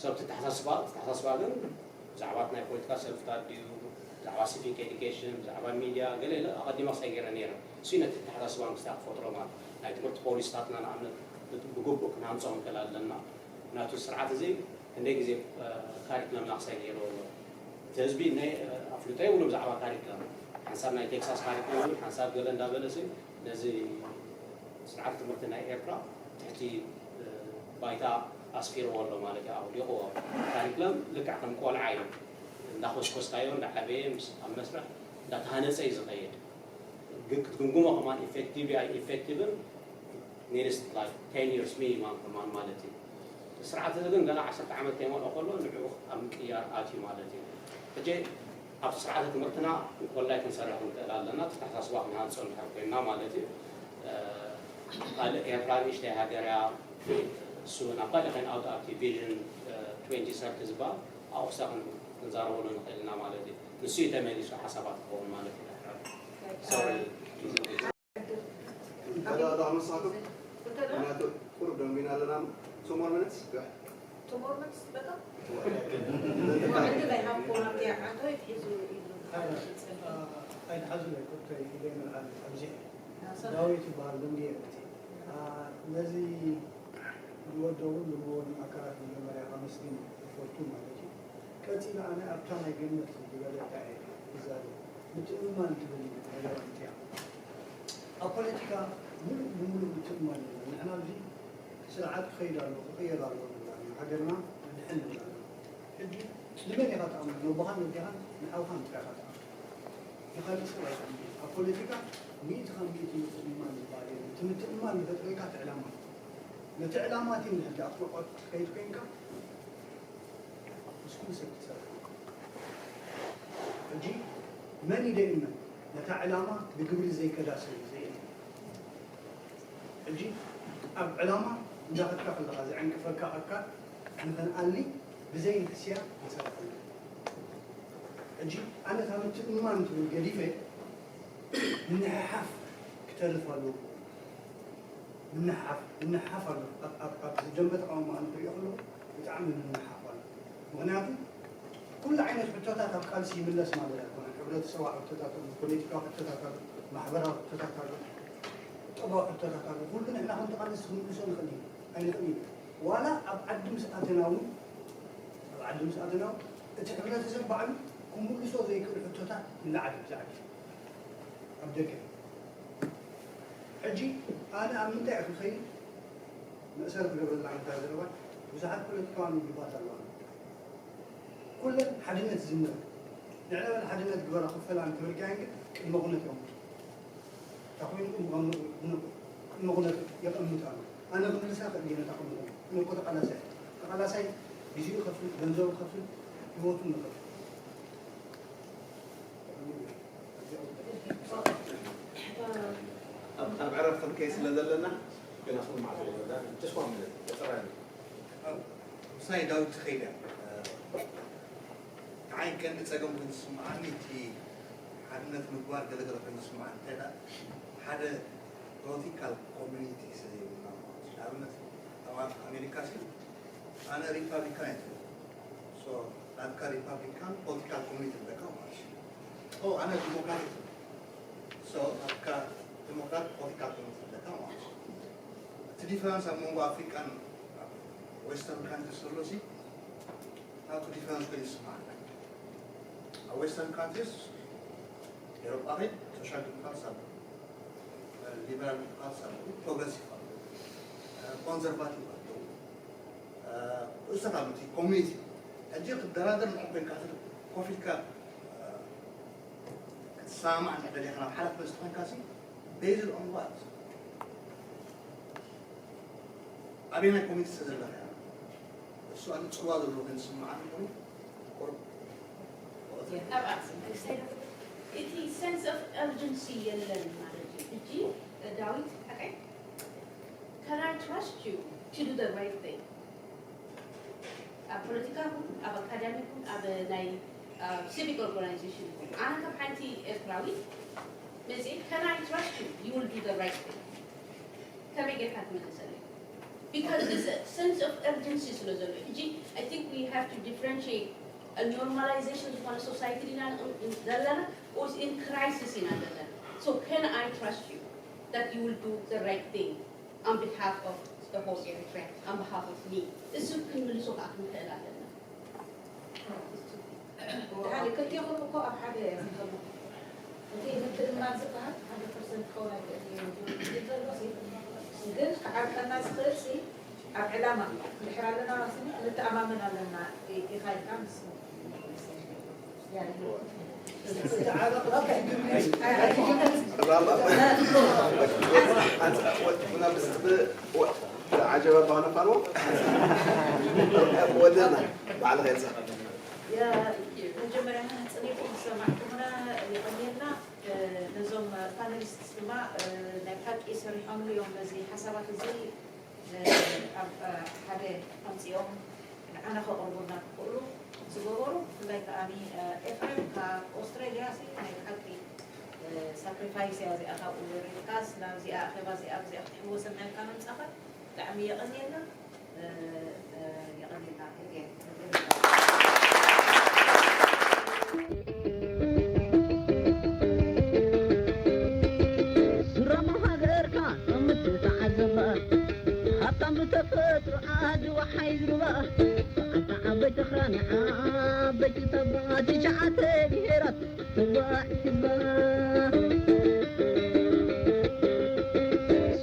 ሰብቲ ተሓሳስባ ተሓሳስባ ግን ብዛዕባት ናይ ፖለቲካ ሰልፍታት ድዩ ብዛዕባ ሲቪክ ኤዲኬሽን ብዛዕባ ሚድያ ገለ ኢለ ኣቐዲማ ክሳይ ገይረ ነይረ እሱ ነቲ ተሓሳስባ ምስታ ክፈጥሮ ማለት ናይ ትምህርቲ ፖሊስታትና ንኣብነት ብግቡእ ክንሃንፆ ንክእል ኣለና ናቱ ስርዓት እዚ ክንደይ ግዜ ካሪክለምና ክሳይ ገይርዎ ኣሎ እቲ ህዝቢ ናይ ኣፍልጦ የብሉ ብዛዕባ ካሪክለም ሓንሳብ ናይ ቴክሳስ ካሪክለም ይብል ሓንሳብ ገለ እንዳበለ ሲ ነዚ ስርዓት ትምህርቲ ናይ ኤርትራ ትሕቲ ባይታ ኣስፊርዎ ኣሎ ማለት እዩ፣ ኣውዲቕዎ። ካሪክለም ልክዕ ከም ቆልዓ እዩ፣ እንዳኾስኮስካዮ እንዳዓበየ ምስ ኣብ መስርሕ እንዳተሃነፀ እዩ ዝኸይድ። ግን ክትግምግሞ ከማን ኢፌክቲቭ ኣይ ኢፌክቲቭን ኒድስ ላይክ ቴን ይርስ ሚኒማም ከማን ማለት እዩ። ስርዓት እዚ ግን ገና ዓሰርተ ዓመት ከይመልኦ ከሎ ንዕኡ ኣብ ምቅያር ኣትዩ ማለት እዩ። ሕጂ ኣብ ስርዓተ ትምህርትና ኮላይ ክንሰርሕ ንክእል ኣለና፣ ተተሓሳስባ ክንሃንፆ ንድሕር ኮይንና ማለት እዩ። ካልእ ኤርትራ ንእሽተይ ሃገር እያ፣ እሱ ናብ ካልእ ከይንኣቱ ኣብቲ ቪዥን ትዌንቲ ሰርቲ ዝበሃል ኣብኡ ክሳዕ ክንዛረበሉ ንኽእል ኢና ማለት እዩ። ንሱ እዩ ተመሊሱ ሓሳባት ክኸውን ማለት እዩ። ሶሪ። Ada ada masalah tu. Mana tu? Kurang dominan dalam semua minutes. Tomorrow next በጣም Nanti ወንድ ላይ ሀብኮ ሀብቴ ዓቶ ይትሒዙ ይብሉ። ኣይትሓዙ ናይ ቁርተይ ኢለና ኣብዚ ዳዊት ይበሃል ልምዲ የብቲ ነዚ ዝወደውን ዝመወዱን ኣካላት መጀመርያ ኣመስግን ይፈቱ ማለት እዩ። ቀፂሉ ኣነ ኣብታ ናይ ገነት ዝበለታ እየ ይዛረብ። ምትእምማን ትብል ነገር እያ። ኣብ ፖለቲካ ሙሉእ ብሙሉእ ምትእምማን የለን። ንሕና ኣብዚ ስርዓት ክኸይድ ኣሎ ክቕየር ኣሎ ንብላ ኢና። ሃገርና ንድሕን ንብላ ኢና። ሕጂ ንመን ኢኻ ትኣምን? ነቦኻን ነዴኻን ንሓውኻን ጥራይ ኢኻ ትኣምን። ንኻሊእ ሰብ ኣይትኣምን። ኣብ ፖለቲካ ሚእቲ ካብ ሚእቲ ምትእምማን ዝበሃል የለን። እቲ ምትእምማን ዝፈጥረልካ እቲ ዕላማ እዩ። ነቲ ዕላማ እቲ እንድሕር ደኣ ክትወቕዖ ክትከይድ ኮይንካ ምስ ኩሉ ሰብ ክትሰርሕ። ሕጂ መን እዩ ደይእመን? ነታ ዕላማ ብግብሪ ዘይከዳ ሰብ እዩ ዘይእመን። ሕጂ ኣብ ዕላማ እንዳኸድካ ከለኻ ዘዕንቅፈካ ኣካል ንኽንኣሊ ብዘይ ንሕስያ ንሰርሐሉ። ሕጂ ኣነ እታ ምትእምማን ትብል ገዲፈ ምንሕሓፍ ክተርፍ ኣለዎ። ምንሕሓፍ ምንሕሓፍ ኣሎ። ኣብ- ኣብ- ኣብ ዝደንበ ተቃውሞ ኣነ ክሪኦ ከለኹ ብጣዕሚ ምንሕሓፍ ኣሎ። ምኽንያቱ ኩሉ ዓይነት ሕቶታት ኣብ ቃልሲ ይምለስ ማለት ኣይኮነን። ሕብረተሰባዊ ሕቶታት ኣሎ፣ ፖለቲካዊ ሕቶታት ኣሎ፣ ማሕበራዊ ሕቶታት ኣሎ፣ ቁጠባዊ ሕቶታት ኣሎ። ኩሉ ንሕና ከም ተቃለስቲ ክንምልሶ ንኽእል ኢና ኣይንኽእል ኢና። ዋላ ኣብ ዓዲ ምስ ኣተና እውን ኣብ ዓዲ ምስ ኣተና እውን እቲ ሕብረተሰብ ባዕሉ ክምልሶ ዘይክእል ሕቶታት ይለዓል ብዛዕባ ኣብ ደገ ሕጂ ኣነ ኣብ ምንታይ እየ ክኸይድ መእሰሪ ክገብረላ እንታይ ዘረባ ብዙሓት ፖለቲካውያን ውድባት ኣለዋ ኩለን ሓድነት ዝምረ ንዕለበን ሓድነት ግበራ ክፈላ እንትብልካየን ግን ቅድመ ኩነት እዮም ታኮይኑ ቅድመ ኩነት የቐምጥ ኣሎ ኣነ ክምልሳ ክእል ነታ ቅድመ ኩነት እኮ ተቃላሳይ ተቃላሳይ ግዜኡ ይኸፍል ገንዘቡ ይኸፍል ህይወቱ ይኸፍል ኣብ ዕረፍቲ ክንከይ ስለ ዘለና ገና ክልማዕ ተወዳ ተስፋ ምለት ተፀራኒ ምሳይ ዳዊት ትኸይድ እያ ንዓይ ቀንዲ ፀገም ኮይኑ ዝስምዓኒ እቲ ሓድነት ምግባር ገለገለ ኮይኑ ዝስምዓኒ እንታይ ደኣ ሓደ ፖለቲካል ኮሚኒቲ ስለዘይብልና ማለት እዩ ንኣብነት ኣብ ኣሜሪካ ሲ ኣነ ሪፓብሊካን እየ ትብል ናትካ ሪፓብሊካን ፖለቲካል ኮሚኒቲ ኣለካ ማለት እዩ። ኦ ኣነ ዲሞክራቲክ እየ። ሶ ናትካ ዲሞክራት ፖለቲካል ኮሚኒቲ ኣለካ ማለት እዩ። እቲ ዲፈረንስ ኣብ መንጎ ኣፍሪቃን ዌስተርን ካንትሪስ ዘሎ ሲ ናቱ ዲፈረንስ ኮይኑ ይስማዓና። ኣብ ዌስተርን ካንትሪስ ኤሮጳ ኸይድ ሶሻል ዲሞክራትስ ኣለዉ፣ ሊበራል ዲሞክራትስ ኣለዉ፣ ፕሮግረሲቭ ኣለዉ፣ ኮንዘርቫቲቭ ኣለዉ። እሳት ኣብ እቲ ኮሚኒቲ ሕጂ ክደራደር ንዕኡ ኮይንካ ኮፍ ኢልካ ክትሰማማዕ እንተ ደሊኻ ናብ ሓላፍነት ዝተኾንካ ሲ ቤዝድ ኦን ዋት ኣበየናይ ኮሚኒቲ ስለ ዘለኻ እሱ ኣነ ፅልዋ ዘለዎ ግን ዝስምዓኒ ኮይኑ እቲ ሰንስ ኦፍ እርጀንሲ የለን ማለት እዩ። ሕጂ ዳዊት ሓቀይ Can I trust you to do the right thing? ኣብ ፖለቲካ ይኹን ኣብ ኣካዳሚ ይኹን ኣብ ናይ ሲቪክ ኦርጋናይዜሽን ይኹን ኣነ ከም ሓንቲ ኤርትራዊት መፅእ Can I trust you? You will do the right thing. ከመይ ጌርካ ትመልሰለይ? Because this sense of urgency ስለ ዘሎ ሕጂ I think we have to differentiate ኖርማላይዜሽን ዝኾነ ሶሳይቲ ዲና ዘለና ኦስ ኢን ክራይሲስ ኢና ዘለና። So can I trust you that you will do the right thing on behalf of the whole Eritrea, on behalf of me? እሱ ክንምልሶ ከዓ ክንክእል ኣለና። ድሓን ክልቲኹም እኮ ኣብ ሓደ እያ ዘለኹም። እቲ ምትእምማን ዝበሃል ሓደ ፐርሰንት ክኸውን ኣይክእል እዩ ዝብል ዘሎ ሲ ግን ክዓርቀና ዝኽእል ሲ ኣብ ዕላማ እንድሕር ኣለና ራስኒ ክንተኣማመን ኣለና ኢ- ኢኻ ኢልካ ምስ ራባ ብና ብስብ ዓጀበ ባህነ ፋርዎ ወደና ባዕልኻ ኤልሳ መጀመርያ ጽኒዕኩም ዝሰማዕኩምና የቐንየልና። ነዞም ፓነሊስትስ ድማ ናይ ብሓቂ ሰሪሖምሉ እዮም ነዚ ሓሳባት እዚ ኣብ ሓደ ኣምፅኦም ንዓና ከቕርቡልና ክኽእሉ ዝገበሩ ብፍላይ ከዓኒ ኤፍሬም ካብ ኦስትራሊያ ሲ ናይ ብሓቂ ሳክሪፋይስ እያ እዚኣ ካብኡ ወሪድካስ ናብዚኣ ኣኼባ እዚኣ ብዚኣ ክትሕወሰና ኢልካ ምምፃኻ ብጣዕሚ የቐንየልና። የቐንየልና። ሱራሞ ሃገርካ ከምትተዓዘበ ሃብታም ብተፈጥሮ ዓዲ ወሓይ ዝሩባ ኣንታ ዓበይቲ ኽራን ዓበይቲ ተባ ትሽዓተ ብሄራት ትባዕ ትባ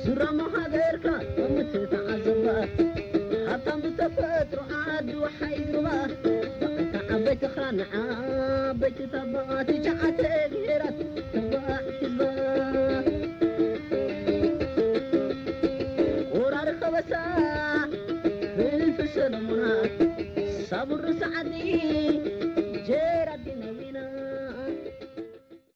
ሱራሞ ሃገርካ ከምትተዓዘበ ሃብታም ብተፈጥሮ ዓዲ ወሓይ ዝሩባ ኣንታ ዓበይቲ ኽራን ዓበይቲ ተባ ትሽዓተ ብሄራት ትባዕ ትባ ወራሪ ከበሳ ፍልፍል ሰለሙና ሳቡር ርሳዓዲ